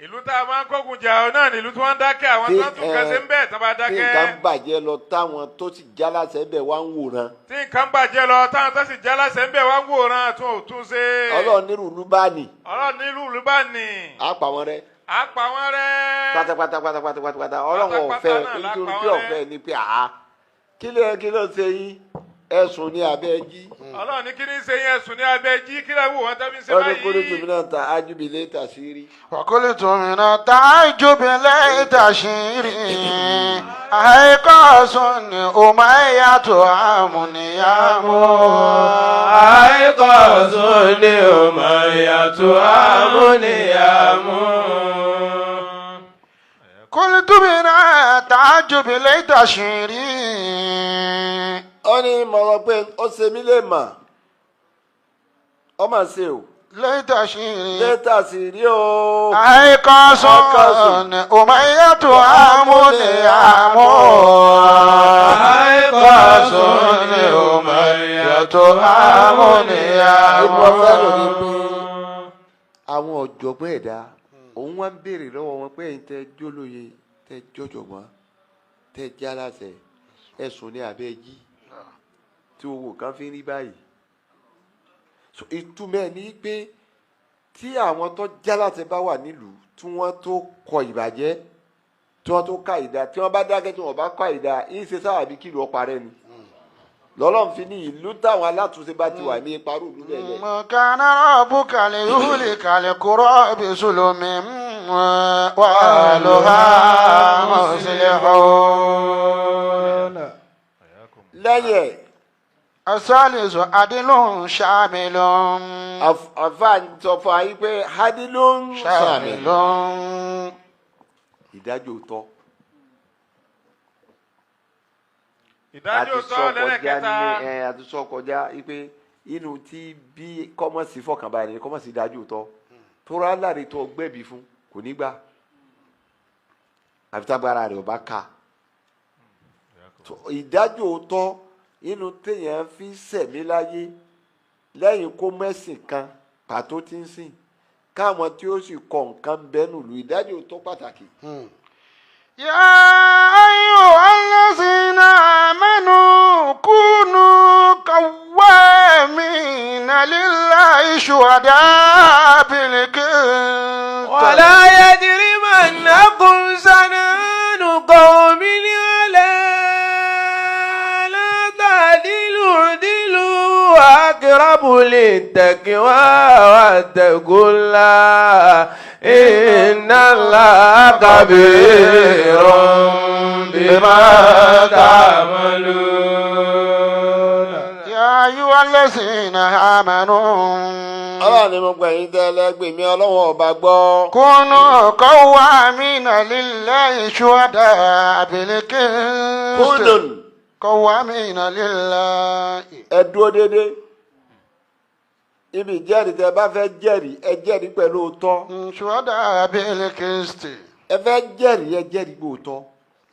Ìlú tá a máa ń kógun jà ọ náà nílùú tí wọ́n ń dákẹ́, àwọn tó ń tún kan ṣe ń bẹ̀ tó bá tí nǹkan dákẹ́. bàjẹ́ lọ, táwọn tó sì jálàsẹ̀ bẹ̀ wá ń wòran. Tí nǹkan bàjẹ́ lọ, táwọn tó sì jálàsẹ̀ ń bẹ̀ wá ń wòran, tún ò tún ṣe. Ọlọ́run nírú ìlú bá nì Ọlọ́run nílùú ìlú bá nì. Á pa wọn rẹ́. Á pa wọ́n rẹ́. Pátápátá pátápátá pátápátá. Ọlọ́run ọ̀fẹ́ Pátápátá náà la nítorí pa pé wọ́n rẹ́. ọ̀fẹ́ ni pé àá kí ló ṣe yín, ẹ̀sùn ní abẹ́ jí. Ọlọ́run ní kí ní ṣe yẹn, sùn ní abẹ́ jí, kí lè wò wọ́n tẹ́bí ń ṣe Ọdún kúrú báyìí. Tùmí náà ta ájúbilé tà sí rí. وقلت من التعجب ليت شعري أيقاظ أمية أم نيام. أيقاظ أمية أم نيام. قلت من التعجب ليت شعري. Ó ní mo rọ pé ó ṣe mí lè mà, ó mà ṣe o. ليت شعري Lẹ́tà sì rí o. أيقاظ أمية أم نيام. أيقاظ أمية أم نيام. Ìmọ̀ fẹ́ lò ní pé àwọn ọ̀jọ̀gbọ́n ẹ̀dá òun wá ń béèrè lọ́wọ́ wọn pé ẹ̀yin tẹ́ jólóye, tẹ́ jọ̀jọ̀gbọ́n, tẹ́ jálàsẹ̀, ẹ̀sùn ní abẹ́ jí tí owó kan fi ń rí báyìí. So ìtumọ̀ ẹ̀ ní pé tí àwọn tó jálàsẹ̀ bá wà nílùú, tí wọ́n tó kọ ìbàjẹ́, tí wọ́n tó ká ìdá, tí wọ́n bá dákẹ́, tí wọ́n bá kọ ìdá, yìí ṣe sábàbí kí ìlú ọparẹ́ ni. Lọ́lọ́run fi ní ìlú táwọn alátúnṣe bá ti wà ní iparú ìlú bẹ́ẹ̀ lẹ̀. ما كان ربك ليهلك القرى بظلم وأهلها مصلحون. Lẹ́yìn ẹ̀, الثالث عدل شامل. Àfáà sọ fún ayé pé hadilun شامل. sàmì ìdájọ́ tọ́. Ìdájọ́ Àti tọ́ sọ kọjá lẹ́lẹ́kẹta. ní ẹ àti sọ kọjá wípé inú tí bí kọ́mọ̀sí fọkànbalẹ̀ ni kọ́mọ̀sí ìdájọ́ tọ́ tóra láre tó gbẹ̀bí fún kò ní gbà àfi tágbára rẹ̀ ò bá ka. Tó, ìdájọ́ tọ́ inú téèyàn fi sẹ̀mí láyé lẹ́yìn kó mẹ́sìn kan pàtó tí ń sìn káwọn tí ó sì kọ nǹkan bẹ́nu lù, ìdájọ́ tó pàtàkì. يا أيها الذين آمنوا كونوا قوامين لله شهداء بالقسط. ولا يجرمنكم شنآن قوم على ألا تعدلوا، اعدلوا أقرب للتقوى واتقوا الله إن الله خبير بما تعملون. يا أيها الذين آمنوا Ọlọ́run ni mo gbà yín tẹ́lẹ̀ gbèmí Ọlọ́run ọba gbọ́. كونوا قوامين لله شهداء بالقسط. Kúndùn. قوامين لله. Ẹ dúró déédéé ibi ìjẹ́rìí. Tẹ́ bá fẹ́ jẹ́rìí, ẹ jẹ́rìí pẹ̀lú òótọ́. شهداء بالقسط. Ẹ fẹ́ jẹ́rìí, ẹ jẹ́rìí gbóòótọ́.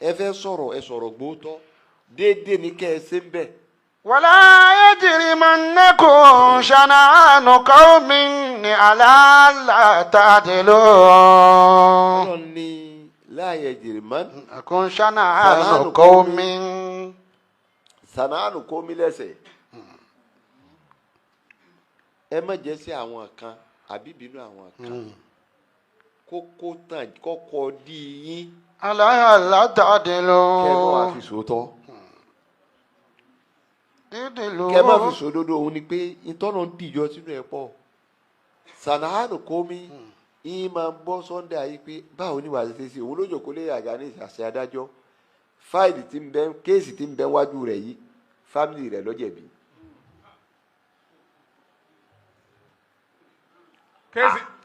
Ẹ fẹ́ sọ̀rọ̀, ẹ sọ̀rọ̀ gbóòótọ́. Déédéé ní kẹ́ ẹ ṣe ń bẹ̀. ولا يجرمنكم شنآن قوم على ألا تعدلوا. Ọlọ́run ní láàyè jìrìmọ́ كن شنآن قوم sànánù kó mi lẹ́sẹ̀. Ẹ má jẹ́ sí àwọn kan àbí bínú àwọn kan Kókó tàn kọ́kọ́ dí yín. على ألا تعدلوا. Kẹ́ ẹ má wàá fi sòótọ́. اعدلوا. Kẹ́ ẹ má fi sòdodo. Òun ni pé ìtọ́nà ń dìjọ sínú ẹ̀ pọ̀. Sànàánù kómi yín máa ń bọ́ sọ́ndà yìí pé báwo ni wàá ṣe ṣe òun lójó lé àga ní ìṣàṣẹ adájọ́. Fáìlì tí ń bẹ, case tí ń bẹ wájú rẹ̀ yìí, family rẹ̀ ló jẹ̀bi.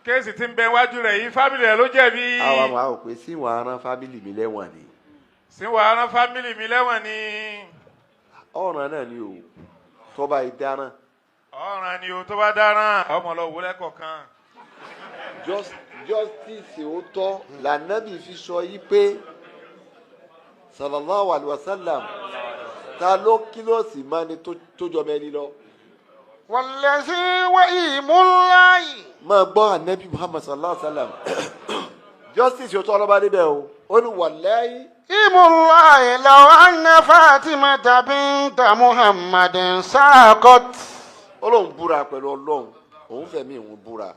Case tí ń bẹ wájú rẹ̀ yìí, family rẹ̀ ló jẹ̀bi. Àwa máa wò pé sí wọn aràn family mi lẹ́wọ̀n ni? Sí wàá rán family mi lẹ́wọ̀n ni? Ọ̀ràn náà ni o tọ́ba ìdáná. Ọ̀ràn ni o tó bá dáràn. Ọmọ lọ wọlé kọ̀ọ̀kan. Justice òótọ́ lànàbì fi sọ yìí pé, sallallahu alayhi wa sallam, ta ló kílọ̀sì máa ni tó jọ mẹ́rin lọ. والذي وإيم الله. Máa gbọ́, ànábì Muhammad sallallahu alayhi wa sallam, justice òótọ́ ọlọ́ba débẹ̀ o, ó ní wàláyé. إيم الله لو أن فاطمة بنت محمد سرقت. Ó lóun búra pẹ̀lú Ọlọ́run, òun fẹ̀mí òun búra,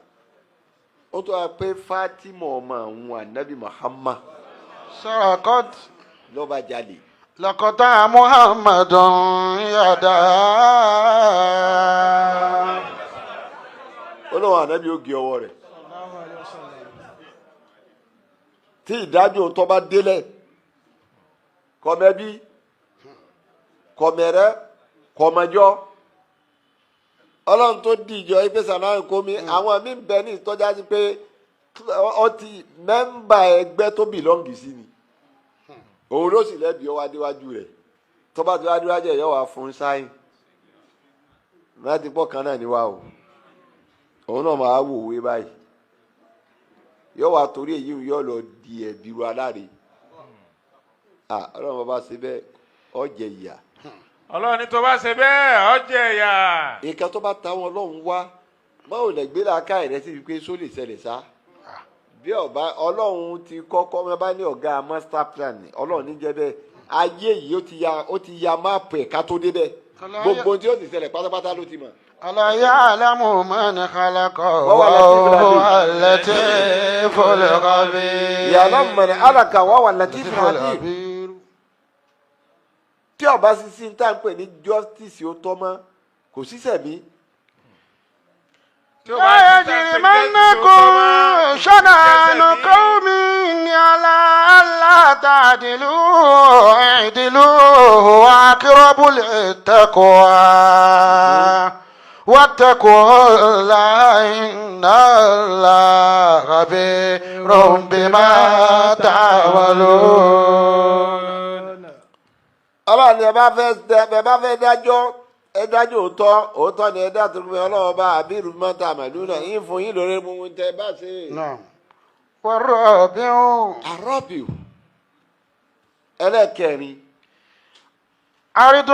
ó tó wá pé Fatima ọmọ àwọn ànábì Muhammad سرقت lọ́ba jalè. لقطع محمد يداه. Ó lóun ànábì ó gé ọwọ́ rẹ̀. Tí ìdájọ́ òótọ́ bá délẹ̀, kọ̀mẹ́bí, kọ̀mẹ́rẹ́, kọ̀mẹ́jọ́, Ọlọ́run tó dìjọ ipe sànáà kómi àwọn míì ń bẹ ní ìtọ́já sí pé ọtí member ẹgbẹ́ tó belong sí ni, òun ló sì lẹ́bi. Ọwọ́ adéwájú rẹ̀, tọ́ba tó adéwájú ẹ̀ yọ wá fún sáyìn láti pọ̀ kan náà ní wa o. Òun náà máa wò wé báyìí, yọ wá torí èyí yọ lọ di ẹ̀bi ru aláre. Ah, Ọlọ́run bàbá ṣe bẹ́ẹ̀, ọ jẹ ìyà. Ọlọ́run ní tó bá ṣe bẹ́ẹ̀, ọ jẹ ìyà. Nǹkan tó bá ta wọn Ọlọ́run wá, báwo lẹ gbé làákà rẹ sí pé só lè ṣẹlẹ̀ sá? Bí ọba Ọlọ́run ti kọ́kọ́ wọn bá ní ọ̀gá master plan, Ọlọ́run ní jẹ́ bẹ́ẹ̀. Ayé yìí ó ti ya map ẹ̀ ká tó débẹ̀, gbogbo ohun tí ó sì ṣẹlẹ̀ pátápátá ló ti mọ̀. ألا يعلم من خلق وهو اللطيف. وهو اللطيف الخبير. يعلم من خلق وهو اللطيف الخبير. الخبير. Tí ọba sísí ń tà ń pè ní justice ó tọ́ mọ́, kò sí sẹ̀mí. Tí ó bá لا ti tà ń pè ní justice ó tọ́ يجرمنكم mọ́, شنآن kò sí sẹ̀mí. قوم على ألا تعدلوا، اعدلوا هو أقرب للتقوى، واتقوا الله إن الله خبير بما تعملون. Ọlọ́run ni ẹ bá fẹ́ dájọ́, ẹ dájọ́ òótọ́. Òótọ́ ni ẹ dá tó gbé. Ọlọ́run bá àbírù mọ́ta màlúù náà yín fún yín lórí mú tẹ bá ṣe. نعم، والرابع Àrọ́bìù ẹlẹ́kẹrin. أرض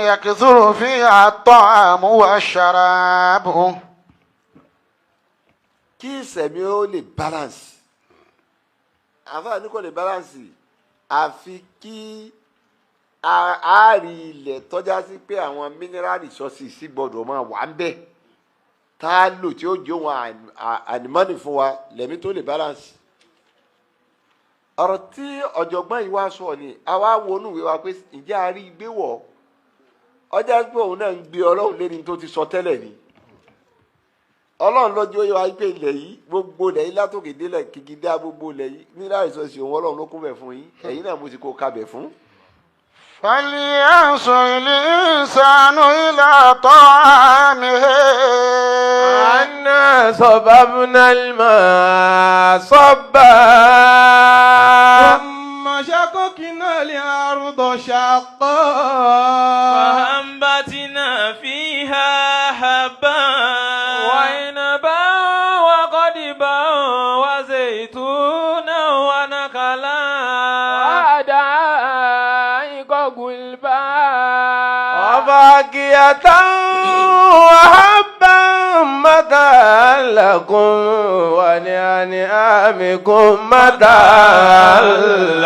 يكثر فيها الطعام والشراب. Kí ìsẹ̀mí ó lè balance, àfáàní kò lè balance àfi kí a rí ilẹ̀ tọ́já sí pé àwọn mineral resources sì gbọ́dọ̀ máa wà ń bẹ̀ tá a lò tí ó jẹ́ ohun ànímọ́nì fún wa lẹ́mí tó lè balance. Ọ̀rọ̀ tí ọ̀jọ̀gbọ́n yìí wá sọ ni àwa wọnú ìwé wa pé ǹjẹ́ a rí gbé wọ̀ ọjà pé òun náà ń gbé Ọlọ́run lé ní tó ti sọ tẹ́lẹ̀ ni. Ọlọ́run lọ́jọ́ yóò wá pé ilẹ̀ yìí, gbogbo ilẹ̀ yìí látòkè délẹ̀, kìkìdá gbogbo ilẹ̀ yìí, mineral resources òun Ọlọ́run ló kún bẹ̀ fún yín, ẹ̀yin náà mo sì kó kabẹ̀ fún. فلينظر الإنسان إلى طعامه. أنا صببنا الماء صبا. ثم شققنا الأرض شقا. فأنبتنا فيها حبا وعنبا وقضبا وزيتونا ونخلا وحدائق غلبا وفاكهة وحبا متاعا لكم ولأنعامكم، متاعا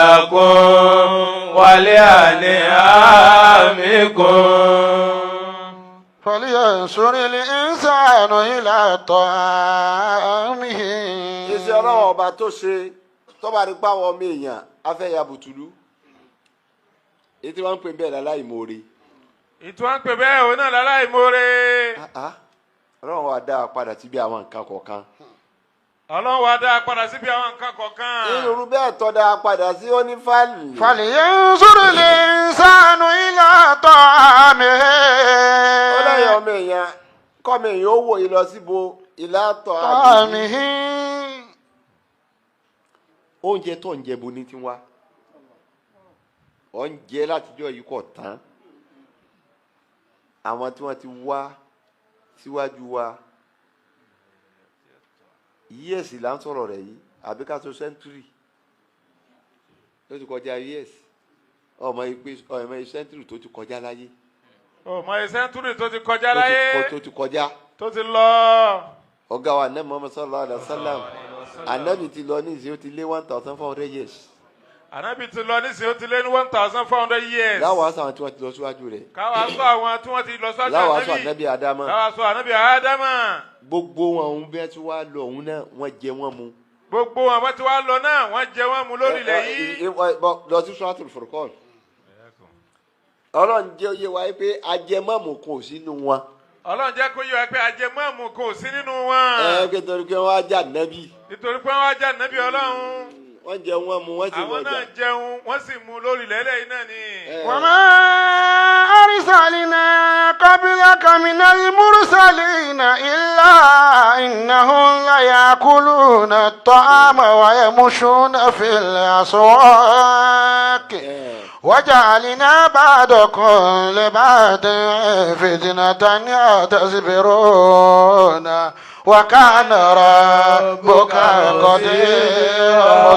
لكم ولأنعامكم. فلينظر الإنسان إلى طعامه. Iṣẹ́ Ọlọ́run. Ọlọ́run ọba tó ṣe tọ́ba rí pa àwọn ọmọ èèyàn afẹ́yà bùtùlù, èyí tí wọ́n ń pè bẹ́ẹ̀ láláìmoore. Ìtú à ń pè bẹ́ẹ̀ òun náà láláìmoore. Ah, ah. Ọlọ́run wa dá a padà síbi àwọn nǹkan kọ̀ọ̀kan. Ọlọ́run wa dá a padà síbi àwọn nǹkan kọ̀ọ̀kan. Irú bẹ́ẹ̀ tọ́ da padà sí ó ní fáìlì. فلينظر الإنسان إلى طعامه. Ó lẹ́yìn ọmọ èèyàn kọ́mọ èèyàn ó wò yìí lọ síbo ìlàtọ̀ àbí. طعامه. Oúnjẹ tó ń jẹ bo ní tiwa ọ̀ ń jẹ látijọ́ yìí kọ̀ tán. Àwọn tí wọ́n ti wá síwájú wa, yíyẹ̀sì là ń sọ̀rọ̀ rẹ̀ yìí, àbí ká sọ century ló ti kọjá years, ọmọ ìpè ọmọ century tó ti kọjá láyé. Ọmọ century tó ti kọjá tó ti láyé. Tó ti kọjá. Tó ti lọ. Ọ̀gá wa anabi Muhammad sallallahu alayhi wa sallam, anabi ti lọ ní ìsìn, ó ti lé 1400 years. Ànábì ti lọ nísìnyí, ó ti lé ní 1400 years. Láwọn aṣọ àwọn tí wọ́n ti lọ síwájú rẹ̀. Káwa sọ àwọn tí wọ́n ti lọ síwájú. Láwọn aṣọ anabi Adama. Káwa sọ ànábì Ádámà. Gbogbo wọn òun bẹ́ẹ̀ tí wàá lọ òun náà, wọ́n jẹ wọ́n mu. Gbogbo wọn bá ti wá lọ náà, wọ́n jẹ wọ́n mu lórí ilẹ̀ yìí. Lọ sí Suratul Furqan, Ọlọ́run jẹ́ oyé wa pé ajẹmọ́mù kò sínú wọn. Ọlọ́run jẹ́ kó yé wa pé ajẹmọ́mù kò sí nínú wọn. Ẹ pé torí pé wọ́n á jà nẹ́bí. Nítorí pé wọ́n á jà nábì Ọlọ́run. Wọ́n jẹ wọ́n mu, wọ́n sì Àwọn lọ́jà. náà jẹun, wọ́n sì mu lórí ilẹ̀ yìí náà ni. وما أرسلنا قبلك من المرسلين إلا إنهم ليأكلون الطعام ويمشون في الأسواق وجعلنا بعضكم لبعض فتنة أتصبرون وكان ربك قديرا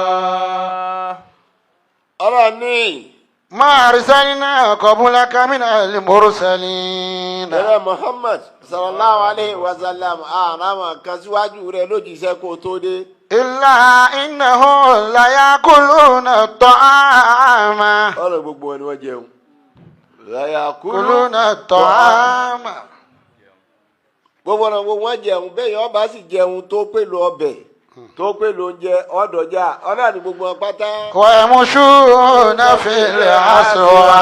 بصيرا. Ọlọ́run ní ما أرسلنا قبلك من المرسلين. Ẹ̀rọ Muhammad sallallahu alayhi wa sallam, àwọn kan síwájú rẹ̀ lójíṣẹ́ kó tó dé. إلا إنهم ليأكلون الطعام. Ọlọ́run gbogbo wọn ni wọ́n jẹun. يأكلون الطعام. Gbogbo ọ̀nà gbogbo wọn jẹun bẹ́ẹ̀ yẹn, ọba sì jẹun tó pèlú ọbẹ̀ tó pèlú oúnjẹ ọ̀dọ̀jà, ọlọ́run ní gbogbo wọn pátá. ويمشون في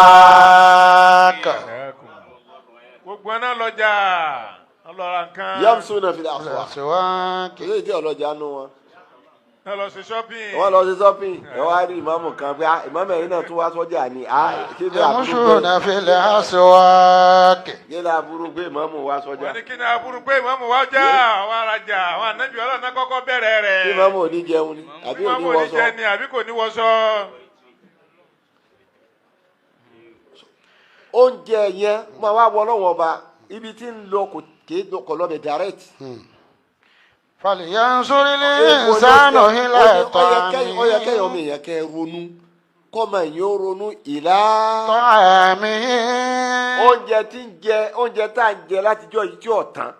الأسواق. Gbogbo wọn náà lọ́jà, wọ́n lọ ra nǹkan. Yamsuna fil aswaq. الأسواق. Kò sí ìdí ọlọ́jà nù wọn. Wọ́n lọ sí shopping. Wọ́n lọ sí shopping, ẹ wá rí ìmáàmù kan pé, "Ah, ìmáàmù ẹ̀yin náà tún wá sọ́jà ni? Ah, kí ni àbúrò pé يمشون في الأسواق. Kí ni àbúrò pé ìmáàmù wá sọ́jà?" Wọ́n ní kí ni aburú pé ìmáàmù wá jà, àwọn arajà, àwọn ànábì Ọlọ́run náà kọ́kọ́ bẹ̀rẹ̀ rẹ̀. Kí ìmáàmù ò ní jẹun ni àbí ò ní Ìmáàmù ò ní wọṣọ? jẹ ni àbí kò ní wọṣọ. Oúnjẹ yẹn máa wá wọ ọlọ́wọ́n ọba ibi tí ń lọ, kò kéé kò lọ́bẹ̀ direct. فلينظر الإنسان إلى Ó yẹ kẹ́yìn ọmọ طعامه. èèyàn kẹ́ ẹ ronú, kọ́mọ èèyàn ó ronú ìlà طعامه. Oúnjẹ tí ń jẹ, oúnjẹ tá à ń jẹ látijọ́ yìí tí ò tán,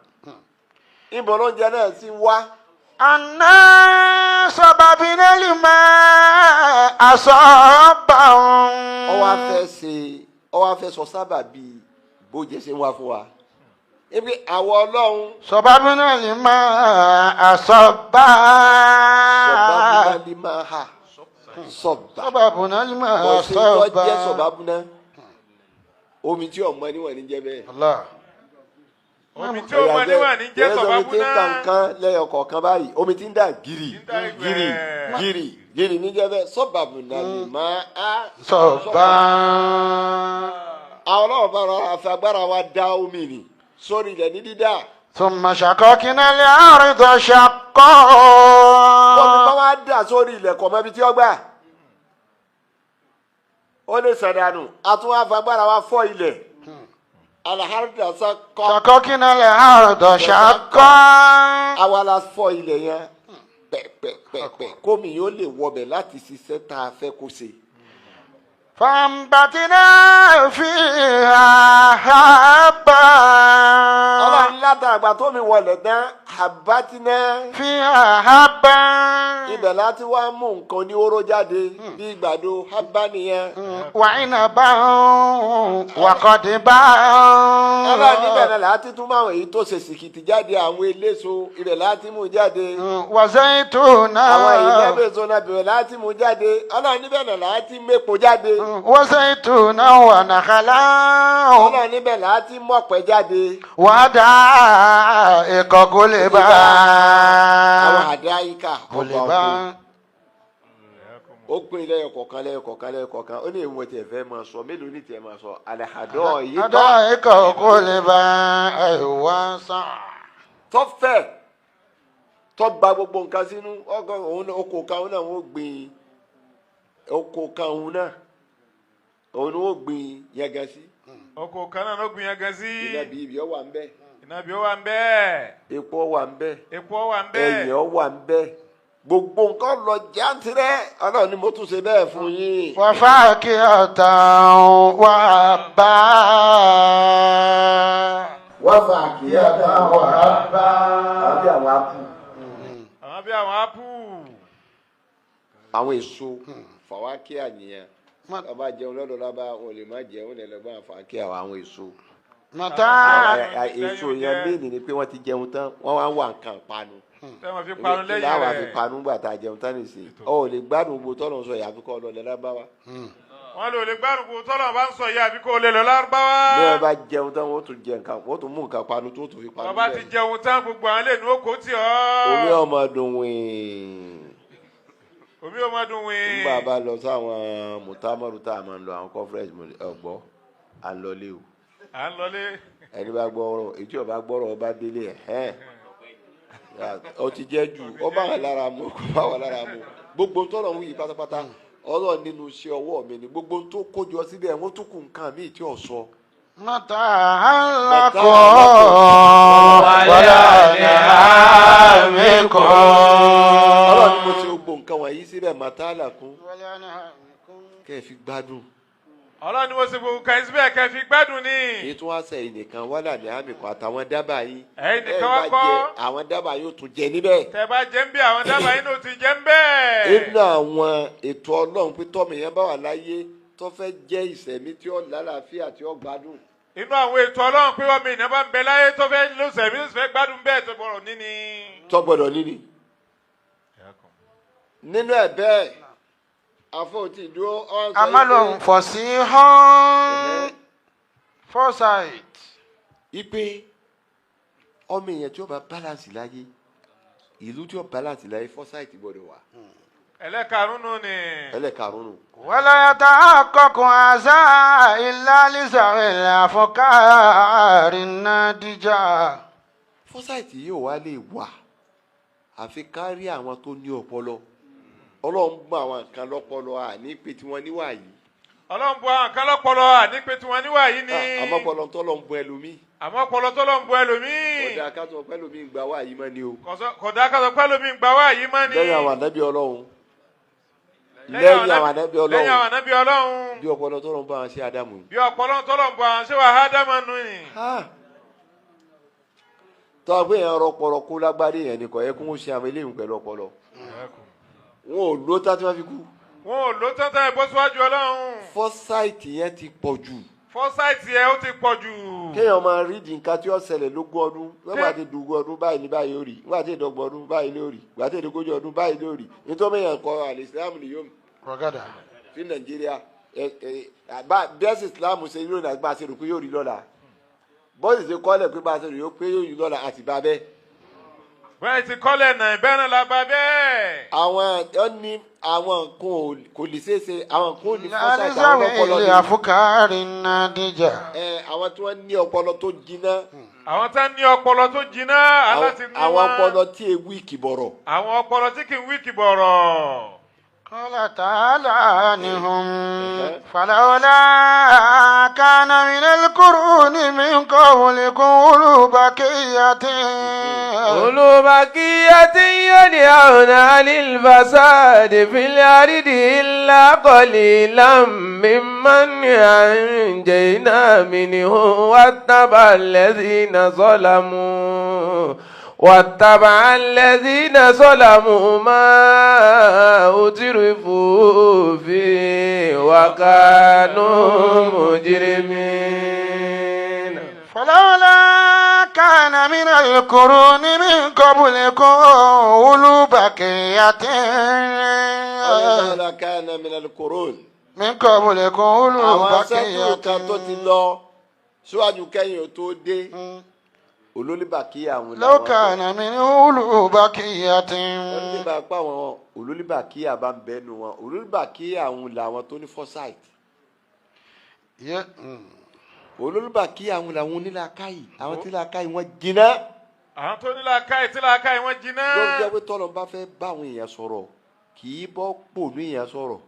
ìbọn lóúnjẹ náà sì ń wá. أنا صببنا الماء صبا. Ó wá fẹ́ ṣe, ó wá fẹ́ sọ sábà bíi bóúnjẹ ṣe ń wá fún wa ibi àwọn Ọlọ́run. صببنا الماء صبا. Sọ̀bábúná ní máa hà sọ̀bà. صببنا الماء Kò sí tó jẹ́ صبا. Sọ̀bábúná, omi tí ọmọ níwọ̀n ní jẹ́ bẹ́ẹ̀. الله. Omi tí ó mọ níwọ̀n ní jẹ́ Omi tí ń sọ̀bábúná. kànkan lẹ́yọ kọ̀ọ̀kan báyìí, omi tí ń dà gírì Ń dà gírì gbẹ̀ẹ́. gírì gírì ní jẹ́ bẹ́ẹ̀, sọ̀bàbùnà lè máa á. صبا. Àwọn ọlọ́run bá rọra àfi agbára wa dá omi nì sórí ilẹ̀ ní dídá. ثم شققنا الأرض شقا. Bọ́ọ̀lù bá wá dà sórí ilẹ̀, kọ̀ mọ́ ibi tí ó gbà. Ó lè sàdánù, àtúnwá afagbára wa fọ́ ilẹ̀. Alaharida sakọ. شققنا الأرض شقا. Àwa la fọ́ ilẹ̀ yẹn pẹ̀pẹ̀pẹ̀pẹ̀ kómi yóò lè wọbẹ̀ láti ṣiṣẹ́ tá a fẹ́ kó ṣe. فأنبتنا فيها حبا. Ọlọ́run látàgbà tó mi wọlé tán àbátiná. فيها حبا. Ibẹ̀ láti wá mú nǹkan ní oró jáde bí ìgbàdo hábà nìyẹn. وعنبا وقضبا. Ọlọ́run níbẹ̀ náà láti tún máa èyí tó ṣe sìkìtì jáde, àwọn eléso, ibẹ̀ láti mú jáde. وزيتونا. Àwọn èyí lẹ́bẹ̀ẹ́sọ náà bẹ̀rẹ̀ láti mú jáde. Ọlọ́run níbẹ̀ náà láti mépo jáde. وزيتونا ونخلا. Ọlọ́run níbẹ̀ láti mọ̀pẹ́ jáde. وحدائق غلبا. Àwọn àdáyíká ọgbà غلبا. ọkọ ó pín lẹ́yọkọ̀ọ̀kan lẹ́yọkọ̀ọ̀kan lẹ́yọkọ̀ọ̀kan. Ó ní èèwọ̀ tiẹ̀ fẹ́ máa sọ mélòó ní tiẹ̀ máa sọ àlẹ́hàdọ́ yìí tọ́ حدائق غلبا أيوة صح. tọ́fẹ̀ tọ́ gba gbogbo nǹkan sínú ọgọ́ òun náà, oko kan òun náà wọ́n gbìn, oko kan òun náà òun ni wọ́n gbìn yẹgẹ sí. Oko kan náà ló gbìn yẹn gan sí. Ìnàbí ibi ọ wà ń bẹ. Ìnàbí ó wà ń bẹ́ẹ̀. Epo wà ń bẹ. Epo wà ń bẹ́ẹ̀. Ẹyìn ọ wà ń bẹ, gbogbo nǹkan lọ jántìrẹ. Ọlọ́run ni mo tún ṣe bẹ́ẹ̀ fún yín. وفاكهة وأبا. Wọ́n fa àkìyàtà وأبا. àbí àwọn apù. Àwọn bí àwọn ápù. Àwọn èso fàwákíà nìyẹn. Ọba jẹun lọ́dọ̀ lábá wọn lè má jẹun lẹ́lẹ́gbọ́n fàákíà àwọn èso. متاع. Èso yẹn méèní ni pé wọ́n ti jẹun tán, wọ́n wá ń wà nǹkan panu. Tẹ́wọ̀n fi parun lẹ́yìn Láwa fi rẹ̀. panu gbà tá a jẹun tán nìsín, ọ ò lè gbádùn gbogbo tọ́lọ̀ sọ yìí àfikọ́ ọlọ́lẹ̀ lábáwá. Wọ́n lò lè gbárùkù tọ́lọ̀ bá ń sọ yìí àbí kò lè lọ lárúbáwá. Bí wọ́n bá jẹun tán, wọ́n tún jẹ nǹkan, wọ́n tún mú nǹkan panu tó tún fi panu. Bàbá ti bẹ́ẹ̀. jẹun tán, gbogbo àwọn lè nu oko tí ọ́. Omi ọmọ dùn wìn. Omi ò máa dùn wìn. Nígbà bá lọ sáwọn mùtámọ́rù tá a máa ń lọ àwọn conference ọgbọ́ à ń lọlé o. À ń lọlé. Ẹni bá gbọ́rọ̀ èyí tí ọba gbọ́rọ̀ ọba délé ẹ̀ hẹ́n ọ ti jẹ́ jù, ọ bá wà lára mu, kò bá wà lára mu. Gbogbo tọ́lọ̀ ń wí pátápátá, ọlọ́ọ̀ nínú iṣẹ́ ọwọ́ mi ni gbogbo tó kójọ síbẹ̀, wọ́n tún kù nǹkan míì tí ò sọ. متاعا لكم ولأنعامكم. Ọlọ́ọ̀ ni mo ti gbogbo nǹkan wọ̀nyí síbẹ̀ màtálà kún kẹ́ ẹ fi gbádùn. Ọlọ́run ni mo ṣe gbogbo kan síbẹ̀ kẹ́ fi gbádùn ni. Èyí tó wá sẹ́yìn nìkan wálà ní àmì kan àtàwọn dábàá yìí. Ẹ̀yin nìkan Ẹ wá bá kọ́. jẹ, àwọn dábàá yóò tún jẹ níbẹ̀. Tẹ́ bá jẹ́ ń bí, àwọn dábàá yín ló ti jẹ́ ń bẹ́ẹ̀. Nínú àwọn ètò Ọlọ́run pé tọ́mọ yẹn bá wà láyé tó fẹ́ jẹ́ ìsẹ̀mí tí ó lálàáfíà tí ó gbádùn. Inú àwọn ètò Ọlọ́run pé ọmọ ènìyàn bá ń bẹ láyé tó fẹ́ lọ́sẹ̀ mi tó sì fẹ́ gbádùn bẹ́ẹ̀ tó gbọ́dọ̀ níní. Tó gbọ́dọ̀ níní. Nínú ẹ̀ bẹ́ẹ̀ àfọ̀tì dúró ọ̀ sọ عمل فصيح foresight. Ipe ọmọ èèyàn tí ó bá balance láyé, ìlú tí ó balance láyé, foresight gbọ́dọ̀ wà. Ẹlẹ́karùn-ún ni. Ẹlẹ́karùn-ún. ولا يتحقق هذا إلا لذوي الأفكار الناضجة. Foresight yìí ò wá lè wà àfi kárí àwọn tó ní ọpọlọ. Ọlọ́run gbọ́ àwọn nǹkan lọ́pọlọ àní pé tí wọ́n níwà yìí. Ọlọ́run bu àwọn kan lọ́pọlọ àní pé tiwọn níwà yìí ni. Àmọ́ ọpọlọ tó lọ́n bọ ẹlòmíì. Àmọ́ ọpọlọ tó lọ́n bu ẹlòmíì. Kódà ká sọ pé ẹlòmíì ń gba wá yìí mọ́ ni o. Kódà ká sọ pé ẹlòmíì ń gba wá yìí mọ́ ni. Lẹ́yìn àwọn ànábì Ọlọ́run, lẹ́yìn àwọn ànábì lẹ́yìn àwọn Ọlọ́run, ànábì Ọlọ́run, bí ọpọlọ tó lọ́n bá wọn ṣe Ádámù yìí. Bí ọpọlọ tó lọ́n bu àwọn ṣé wàá Ádámù nù ni. Tọ́ pé èèyàn rọpọlọ kó lágbárí yẹn ni kò yẹ kó ń ṣe àwọn eléyìí pẹ̀lú ọpọlọ. Wọn ò ló tá tí wọ́n fi kú. Wọn ò ló tán tán ẹ bọ́ síwájú Ọlọ́run. Foresight yẹn ti pọ̀ jù. Foresight yẹn ó ti pọ̀ jù. Kéèyàn máa rí di nǹkan tí ó ṣẹlẹ̀ lógún ọdún, nígbà tí dùgún ọdún báyìí ní báyìí ó rí, nígbà tí ìdọ́gbọ̀n ọdún báyìí ní ó rí, nígbà tí ìdógójì ọdún báyìí ní ó rí. Nítorí èèyàn kọ àlìsílámù ni yóò Rọ̀gádà. fi Nàìjíríà ẹ ẹ bá bẹ́ẹ̀sì ìsìlámù ṣe yóò náà bá a ṣe rò pé yóò rí lọ́la, bọ́ọ̀sì ṣe kọ́lẹ̀ pé bá a ṣe rò pé yóò rí lọ́la àti bá bẹ́ẹ̀. Bẹ́ẹ̀ ti kọ́lẹ̀ náà, bẹ́ẹ̀ náà la bá bẹ́ẹ̀. Àwọn ọ ní àwọn nǹkan kò lè ṣeé ṣe, àwọn nǹkan ò ní foresight, àwọn لذوي ọpọlọ ní. الأفكار الناضجة. Ẹ àwọn tí wọ́n ní ọpọlọ tó jiná. Àwọn tá ní ọpọlọ tó jiná aláti ní àwọn wọn. ọpọlọ tí ewu ìkìbọ̀rọ̀. Àwọn ọpọlọ tí kì í wíìkì bọ̀rọ̀. قال تعالى عنهم فلولا كان من القرون من قبلكم أولو بقية أولو بقية ينهون عن الفساد في الأرض إلا قليلا ممن أنجينا منه واتبع الذين ظلموا ما أترفوا فيه وكانوا مجرمين. فلولا كان من القرون من قبلكم أولو بقية فلولا كان من القرون من قبلكم أولو àwọn sẹ́ńtúrì kan tó ti بقية lọ síwájú kẹ́yìn ò tó dé olólùbàkíyà àwọn لو كان من أولو بقية wọ́n ní bá pa àwọn olólùbàkíyà bá ń bẹ́nu wọn olólùbàkíyà àwọn làwọn tó ní foresight olólùbàkíyà àwọn làwọn onílàákàyè àwọn tí làákàyè wọn jiná Àwọn tó ní làákàyè tí làákàyè wọn jiná. lórí jẹ́ pé tọ́lọ́ bá fẹ́ bá àwọn èèyàn sọ̀rọ̀ kì í bọ́ pònú èèyàn sọ̀rọ̀.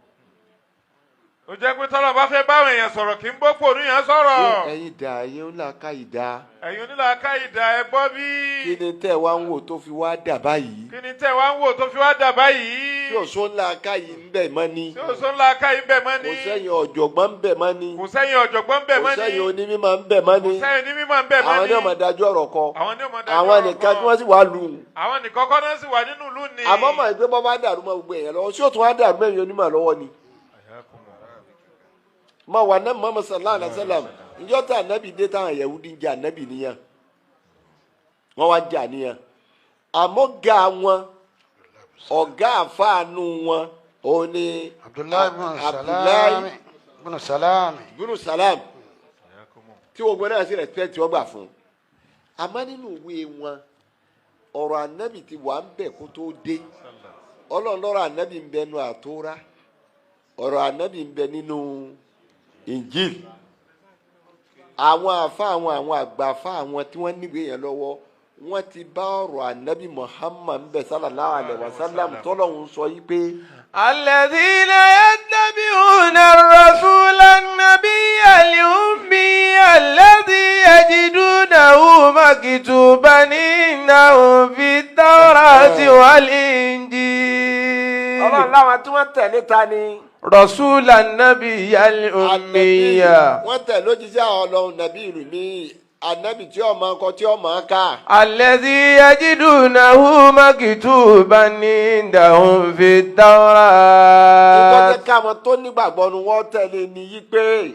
Ó jẹ́ pé tọ́lọ̀ bá fẹ́ báwọn èèyàn sọ̀rọ̀ kì í bọ́ pònú yẹn sọ̀rọ̀. Ẹ̀yin dà, ẹ̀yin onílàákàyè dà. Ẹ̀yin onílàákàyè dà, ẹ gbọ́ bí. Kí ni tẹ́ wá ń wò tó fi wá dà báyìí? Kí ni tẹ́ wá ń wò tó fi wá dà báyìí? Tí òṣó ńlàákàyè ń bẹ̀ mọ́ ni. Tí òṣó ńlàákàyè ń bẹ̀ mọ́ ni. Kò sẹ́yìn ọ̀jọ̀gbọ́n ń bẹ̀ mọ́ ni. Kò sẹ́yìn ọ̀jọ̀gbọ́n ń bẹ̀ Kò mọ́ ni. sẹ́yìn onímọ̀ ń bẹ̀ mọ́ ni. Kò sẹ́yìn onímọ̀ ń bẹ̀ mọ́ ni. Àwọn ní ọmọ dájú ọ̀rọ̀ kọ. Àwọn ní ọmọ dájú Àwọn ọ̀rọ̀ nìkan kọ. tí wọ́n sì wá lù ú. Àwọn nìkan kọ́ náà sì wà nínú ìlú ni. Àmọ́ mọ̀ pé bọ́ bá dàrú mọ́ gbogbo èèyàn lọ́wọ́, sí òtún wá dàrú mẹ́rin onímọ̀ lọ́wọ́ ni. Mọ wà náà Muhammad sallallahu alaihi wa sallam, njọ́ tá ànábì dé táwọn Yahudi ń jẹ ànábì níyàn, wọ́n wá jà níyàn, àmọ́ ga wọn, ọ̀gá àfáànù wọn òun ni Abdullahi ibn Abdullahi Salami ibn Salami ibn Salam, tí gbogbo náà sì respect wọ́n gbà fún. Àmọ́ nínú ìwé wọn, ọ̀rọ̀ ànábì ti wà ń bẹ̀ kó tó dé. Ọlọ́run lọ́rọ̀ ànábì ń bẹ nínú àtúrà, ọ̀rọ̀ ànábì ń bẹ nínú Injil. Àwọn àfa àwọn àgbà àfa àwọn tí wọ́n níwèé yẹn lọ́wọ́, wọ́n ti bá ọ̀rọ̀ ànábì Muhammad ń bẹ sallallahu alaihi wasallam tọ́lọ́hún sọ yí pé. الذين يتبعون الرسول النبي الأمي الذي يجدونه مكتوبا عندهم في التوراة والإنجيل. Ọlọ́run láwọn tí wọ́n tẹ̀lé ta ni. رسول النبي الأمي. Wọ́n tẹ̀lé òjíṣẹ́ àwọn Ọlọ́run nàbí ìlú mi, ànábì tí ó máa kọ tí ó máa kà. الذي يجدونه مكتوبا عندهم في التوراة. Ìtọ́jẹ́ káwọn tó nígbàgbọ́ nu wọ́n tẹ̀lé ni yí pé.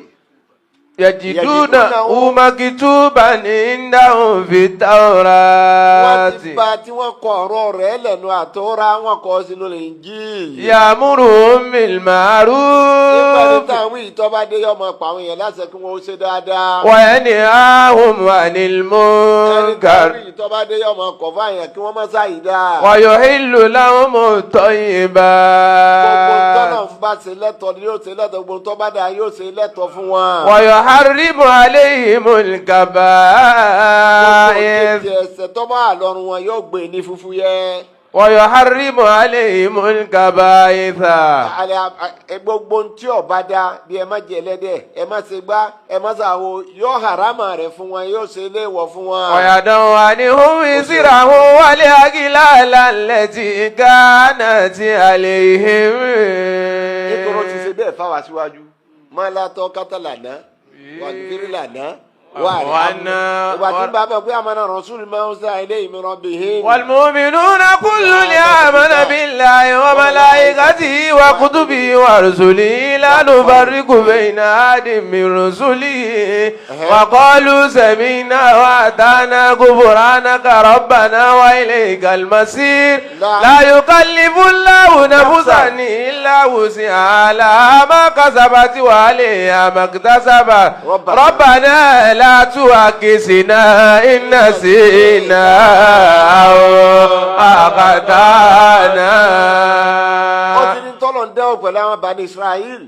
يجدونه مكتوبا عندهم في Wọ́n ti التوراة. bá tí wọ́n kọ ọ̀rọ̀ rẹ̀ lẹ́nu àtọ́ra, wọ́n kọ sínú Injil. يأمرهم Nígbà بالمعروف tí táwọn ìtọ́ba dé, yọmọ pa àwọn èèyàn láṣẹ kí wọ́n ó ṣe dáadáa. وينهاهم عن Ẹni المنكر táwọn ìtọ́ba dé, yọmọ kọ̀ fáyàn kí wọ́n má ṣàyídá. ويحل لهم Gbogbo tọ́nà الطيبات ń bá ṣe lẹ́tọ̀ọ́ ni yóò ṣe lẹ́tọ̀ọ́, gbogbo tó bá dáa yóò ṣe lẹ́tọ̀ọ́ fún wọn. ويحرم عليهم Gbogbo الكبائر kéde ẹsẹ̀ tó bá wà lọ́rùn wọn yóò gbé ní fúfú yẹ. ويحرم عليهم الكبائر Àlẹ́ gbogbo tí ọba dá bí ẹ má jẹ ẹlẹ́dẹ̀, ẹ má ṣe gbá, ẹ má ṣàwo, yóò harama rẹ̀ fún wọn, yóò ṣe léèwọ̀ fún wọn. ويضع عنهم إصرهم والأغلال التي كانت عليهم. Nítorí ó ti ṣe bẹ́ẹ̀ fáwa síwájú. Má látọ́ kátà lànà, wà fírí lànà, wà Wà rí. Ìgbà tí bàbá pé àmàna Rasul máa ń sá ilé ìmíràn bìhín. والمؤمنون كل آمن بالله وملائكته وكتبه ورسله لا نفرق بين أحد من رسله وقالوا سمعنا وأطعنا غفرانك ربنا وإليك المصير. لا يكلف الله نفسا إلا وسعها، لها ما كسبت وعليها ما اكتسبت. ربنا لا تؤاخذنا إن نسينا أو أخطأنا. Ó ti ní tọ́lọ̀ ń dẹ́wọ̀ pẹ̀lú àwọn Bani Israel,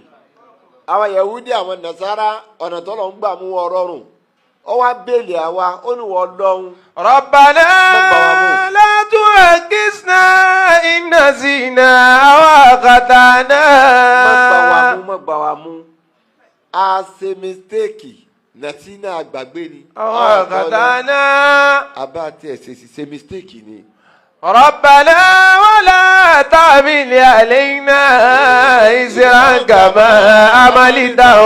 àwọn Yahudi, àwọn Nasara, ọ̀nà tọ́lọ̀ ń gbà mú wọn rọrùn. Ó wá béèlì àwa, ó ní wọ́n lọ́hún. ربنا لا تؤاخذنا إن نسينا أو Má gbà wá أخطأنا. mú, má gbà wá mú. A ṣe mistake nàtínà àgbàgbé ni. أو أخطأنا Àbá tiẹ̀ ṣe ṣe mistake ni. ربنا ولا تحمل علينا إصرا كما حملته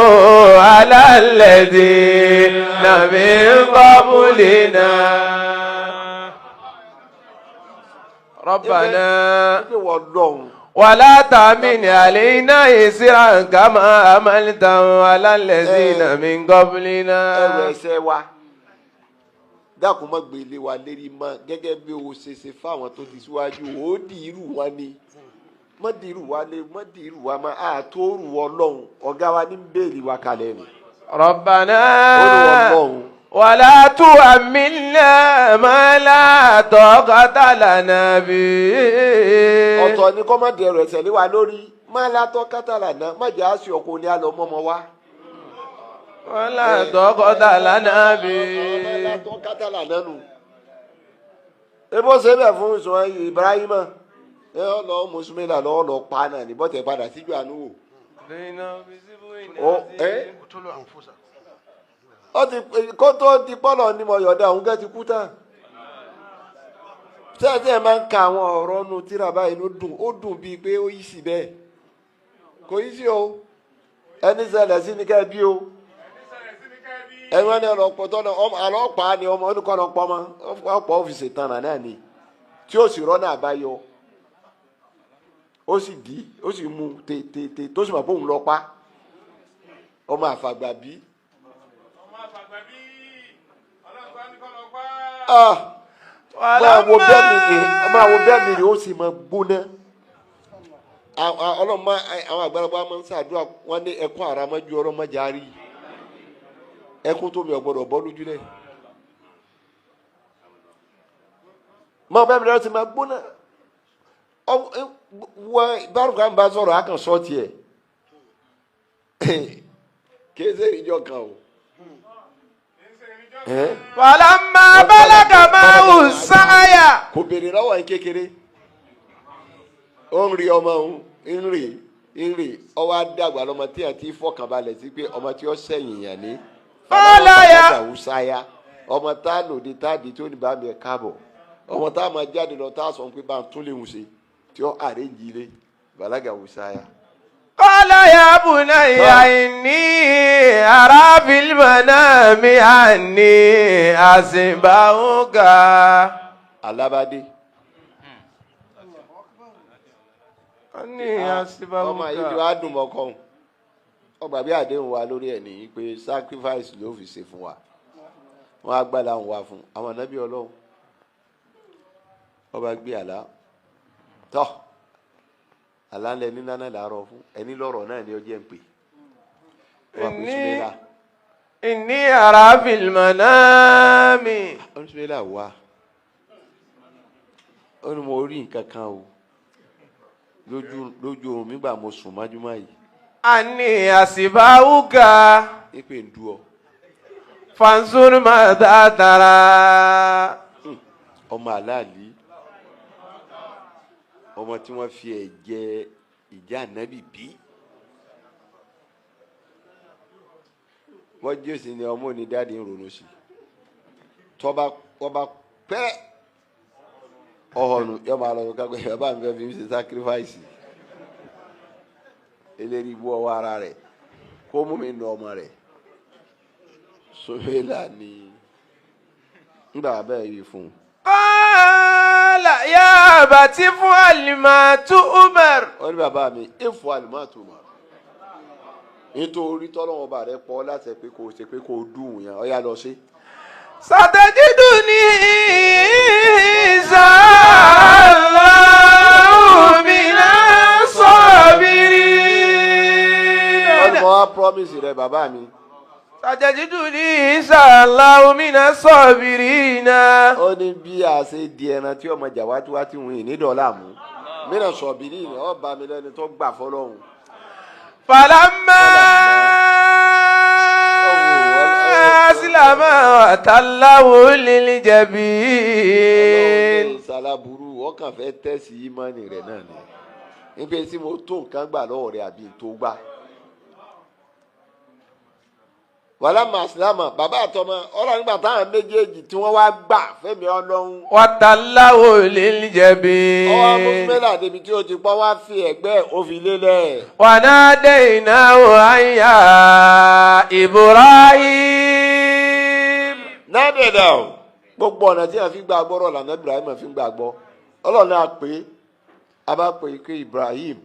على الذين من قبلنا ربنا Pé wọ́n lọ́hùn. ولا تحمل علينا إصرا كما حملته على الذين من Ẹrù قبلنا ẹ̀ṣẹ̀ wa dákun má gbé ilé wa lérí mọ́ gẹ́gẹ́ bí o ṣe ṣe fáwọn tó ti síwájú ó di irú wa ni má di irú wa lé má di irú wa mọ́ àtòrù Ọlọ́run ọ̀gá wa ní bẹ́ẹ̀lì wa kalẹ̀ ni. ربنا Ọlọ́run. ولا تؤمنا ما لا طاقة لنا به Ọ̀tọ̀ ni kọ́ má di ẹrù ẹ̀ṣẹ̀ lé wa lórí má látọ́ kátàlà náà má jẹ́ àṣì ọkọ ni a lọ mọ́mọ́ wa. ولا طاقة لنا Má به látọ́ kátàlà náà nù. Ebo ṣe bẹ́ẹ̀ fún ìṣòro Ibrahima ẹ ọ lọ mùsùlùmí là lọ́wọ́ lọ pa náà ní bọ́tẹ̀ padà síjú àánú wò. Ó ẹ ó ti kó tó di pọ́lọ̀ ni mo yọ̀dá òun gẹ́ ti kú tán. Sẹ́ẹ̀tì ẹ̀ máa ń ka àwọn ọ̀rọ̀ nu tíra báyìí ló dùn ó dùn bíi pé ó yí sí bẹ́ẹ̀. Kò yí sí o. Ẹni ṣẹlẹ̀ sí ni kẹ́ ẹ bí o. Ẹni wọn ní ọlọ́pọ̀ tọ́nà ọlọ́pàá ni ọmọ oníkọ́ lọ pọ́ mọ́ ọ̀pọ̀ ọ́fíìsì tán náà ni tí ó sì rọ́nà àbáyọ. Ó sì dí ó sì mú tètè tó sì mọ̀ pé òun lọ pa ọmọ àfàgbà bí. Ọmọ àfàgbà bí ọlọ́run ní kọ́ lọ pa. Ah, máa wo bẹ́ẹ̀ mi rè máa wo bẹ́ẹ̀ mi rè ó sì máa gbóná. Ọlọ́run máa àwọn àgbàlagbà máa ń ṣàdúrà wọn ní ẹkún àràmọ́jú ọlọ́mọdé àárí ẹkún tó mi ò gbọdọ̀ bọ́ lójú lẹ̀. Máa bẹ́ẹ̀ mi rè ó sì máa gbóná. Wọ́n bárùkà ń bá sọ̀rọ̀ á kàn sọ́ tiẹ̀ kì í ṣe ìjọ kan o. Ẹ́? فلما بلغ معه السعي Kò béèrè lọ́wọ́ yín kékeré ó ń rí ọmọ òun ń rí ń rí ọwọ́ àdàgbà lọ́mọ tí a ti fọkànbalẹ̀ sí pé ọmọ tí ó sẹ̀yìn yàn ní. Ọláyà. Ọláyà ọmọ tá a lòdì tá a di tí ó ní bá mi ẹ̀ káàbọ̀ ọmọ tá a máa jáde lọ tá a sọ pé bá a tún lè hùn ṣe tí ó àrèjì ilé bàlágà wùsáyà. قال يا بني إني أرى في المنام أني أذبحك Alábàdé. أني Ọmọ yìí ti أذبحك wá dùn mọ́kọ́ òun ọgbà bí àdéhùn wa lórí ẹ̀ nìyí pé sacrifice ló fi ṣe fún wa wọn á gbàdá òun wá fún àwọn ànábì Ọlọ́run ọba gbé àlá tọ́ àlá ńlẹ̀ ní nánà làárọ̀ fún ẹni lọ́rọ̀ náà ni ó jẹ́ ń pè wọ́n pè Súmẹ́là. إني أرى في المنام Súmẹ́là wá ó ní mo rí nǹkan kan o lójú lójú oorun mi gbà mo sùn májúmọ́ yìí أني أذبحك ìpè ń dú ọ. فانظر ماذا ترى Ọmọ aláàlí ọmọ tí wọ́n fi ẹ̀jẹ̀ ìjà ànábì bí wọ́n jésì ni ọmọ òní dáàdi ń ronú sí tọ́ba tọ́ba pẹ́ ọ̀họ̀nù yọ máa lọ kápẹ́ bàbá mi fẹ́ fi mí ṣe sacrifice eléyìí ibú ọwọ́ ara rẹ̀ kó mú mi nà ọmọ rẹ̀ sọ́fẹ́lá ni ńgbà bẹ́ẹ̀ yìí fún un. قال يا أبت افعل ما تؤمر Wọ́n ní bàbá mi èfò àlùmọ́ọ̀tò mọ̀ nítorí tọ́lọ́wọ́n bá rẹ pọ̀ láti pé kò ṣe pé kò dùn yẹn ọ̀yá lọ sí. ستجدني إن شاء الله من Wọ́n ní الصابرين mo wá promise rẹ bàbá mi. ستجدني إن شاء الله من الصابرين Ó ní bí a ṣe di ẹran tí ọmọ jàwátíwátí wọ̀nyí ní dọ́là mú mìíràn sọ̀bìrì ni ọ bá mi lẹ́ni tó gbà fọlọ́hún. فلما أسلم وتله للجبين Ọlọ́run ní sálábùrú ọkàn fẹ́ tẹ̀sí ìmọ̀nì rẹ̀ náà ni níbi tí mo tó nǹkan gbà lọ́wọ́ rẹ̀ àbí tó gbà. Wàhálà màsílámà bàbá àtọmọ ọlọ́run nígbà táwọn méjèèjì tí wọ́n wá gbà fẹ́mi ọlọ́run. وتله للجبين Ọwọ́ mùsùlùmí débi tí ó ti pọ́ wá fi ẹ̀gbẹ́ òfin lélẹ̀. وناديناه أن يا إبراهيم. Nádẹ̀dà o, gbogbo ọ̀nà tí a fi gbà gbọ́rọ̀ lànà Ibrahim fi ń gbà gbọ́. Ọlọ́run náà pé a bá pè é pé Ibrahim,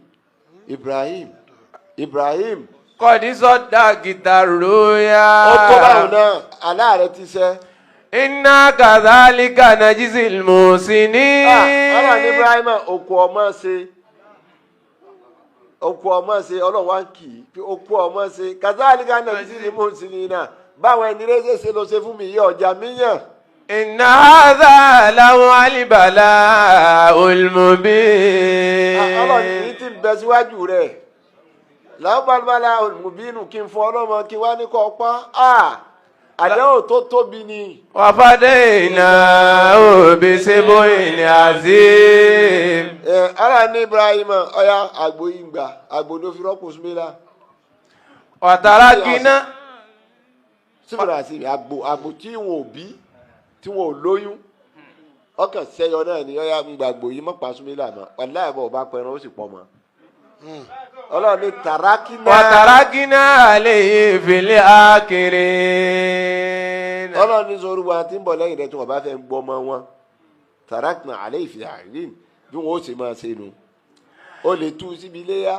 Ibrahim, Ibrahim. قد صدقت الرؤيا. Ó tó báwọn náà, àlá rẹ ti ṣẹ. إنا كذلك نجزي المحسنين. Ọlọ́run ní Ibrahim òkú ọmọ ṣe, òkú ọmọ ṣe. Ọlọ́run wá ń kì í pé òkú ọmọ ṣe. Kazalika najzil muhsinina, báwọn ẹni rẹ ṣe ló ṣe fún mi yí ọjà míyàn. إن هذا لهو البلاء المبين. Ọlọ́run ní tí ń bẹ síwájú rẹ̀ làwọn balùwàlà olùmùbínú kí n fọ ọlọ́mọ kí wá ní kọ́ pa á, àdéhùn tó tóbi ni. وفديناه بسبع عظيم. Ẹ ara ní Ibrahim, ọ̀ya àgbo yìí ń gbà, àgbo ló fi rọ́pò Súnmílà. وتركنا Síbìrì àti àgbo tí wọn ò bí, tí wọn ò lóyún, ọkàn sẹyọ náà ni. Ọ̀ya ń gbàgbó yìí, mọ̀ pa Súnmílà mọ́. Wàláhì bọ̀ ọba pẹran ó sì pọ̀ mọ́. Ọlọ́run ní tàràkínà. وتركنا عليه في الآخرين. Ọlọ́run ní sọ orúkọ àti ń bọ̀ lẹ́yìn rẹ̀ tí wọ́n bá fẹ́ gbọ́ ọmọ wọn, tàràkínà àlẹ́ ìfìyà àrín bí wọn ó sì máa ṣe nu, ó lè tú síbi iléyà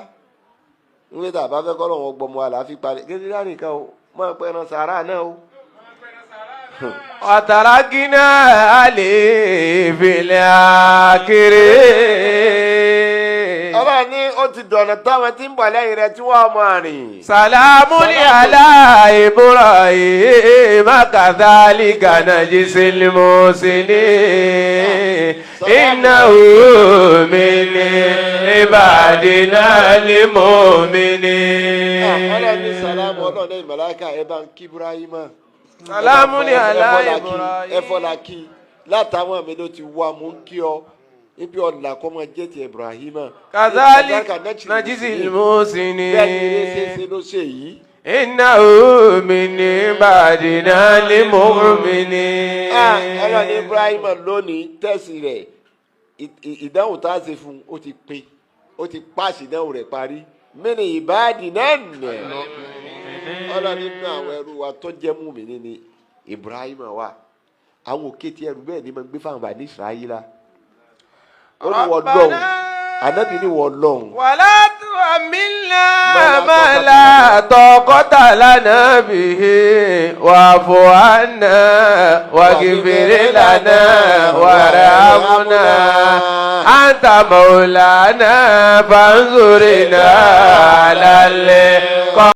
nígbà tá a bá fẹ́ kọ́ lọ́wọ́ gbọmọ àlàáfíà parí gẹ́gẹ́ láàrin kan o máa pẹ́ran sàárà náà o. وتركنا عليه في الآخرين. Ọlọ́run ní ó ti dọ̀nà táwọn tí ń bọ̀ lẹ́yìn rẹ̀ tí wọ́n máa rìn. سلام على إبراهيم كذلك نجزي المحسنين إنه من عبادنا المؤمنين. Ọlọ́run ní sàlámù, ọlọ́run ní ìmọ̀láka ẹ bá ń kí Ibrahima. سلام على Ẹ إبراهيم. fọlá kí látàwọn mi ló ti wá mú kí ọ ibi ọ̀là kọ́ máa jẹ́ ti Ibrahima. كذلك نجزي المحسنين. Bẹ́ẹ̀ ni eré ṣe ló ṣe yìí. إنه من عبادنا المؤمنين. Ọlọ́run ní Ibrahima lónìí tẹ̀sí rẹ̀, ìdánwò tá a ṣe fún un ó ti pin, ó ti pàṣẹ ìdánwò rẹ̀ parí. Mí ni ìbáàdì náà nẹ̀. Ọlọ́run nínú àwọn ẹrú wa tó jẹ́ mùmínì ni Ibrahima wà. Àwọn òkè tí ẹrú bẹ́ẹ̀ ni máa ń gbé fáwọn bàní Israẹla. Ó ní wọ́n lọ́hùn, ànábì ní wọ́n lọ́hùn. ولا تحملنا ما لا طاقة لنا به واعف عنا واغفر لنا وارحمنا أنت مولانا فانصرنا على القوم.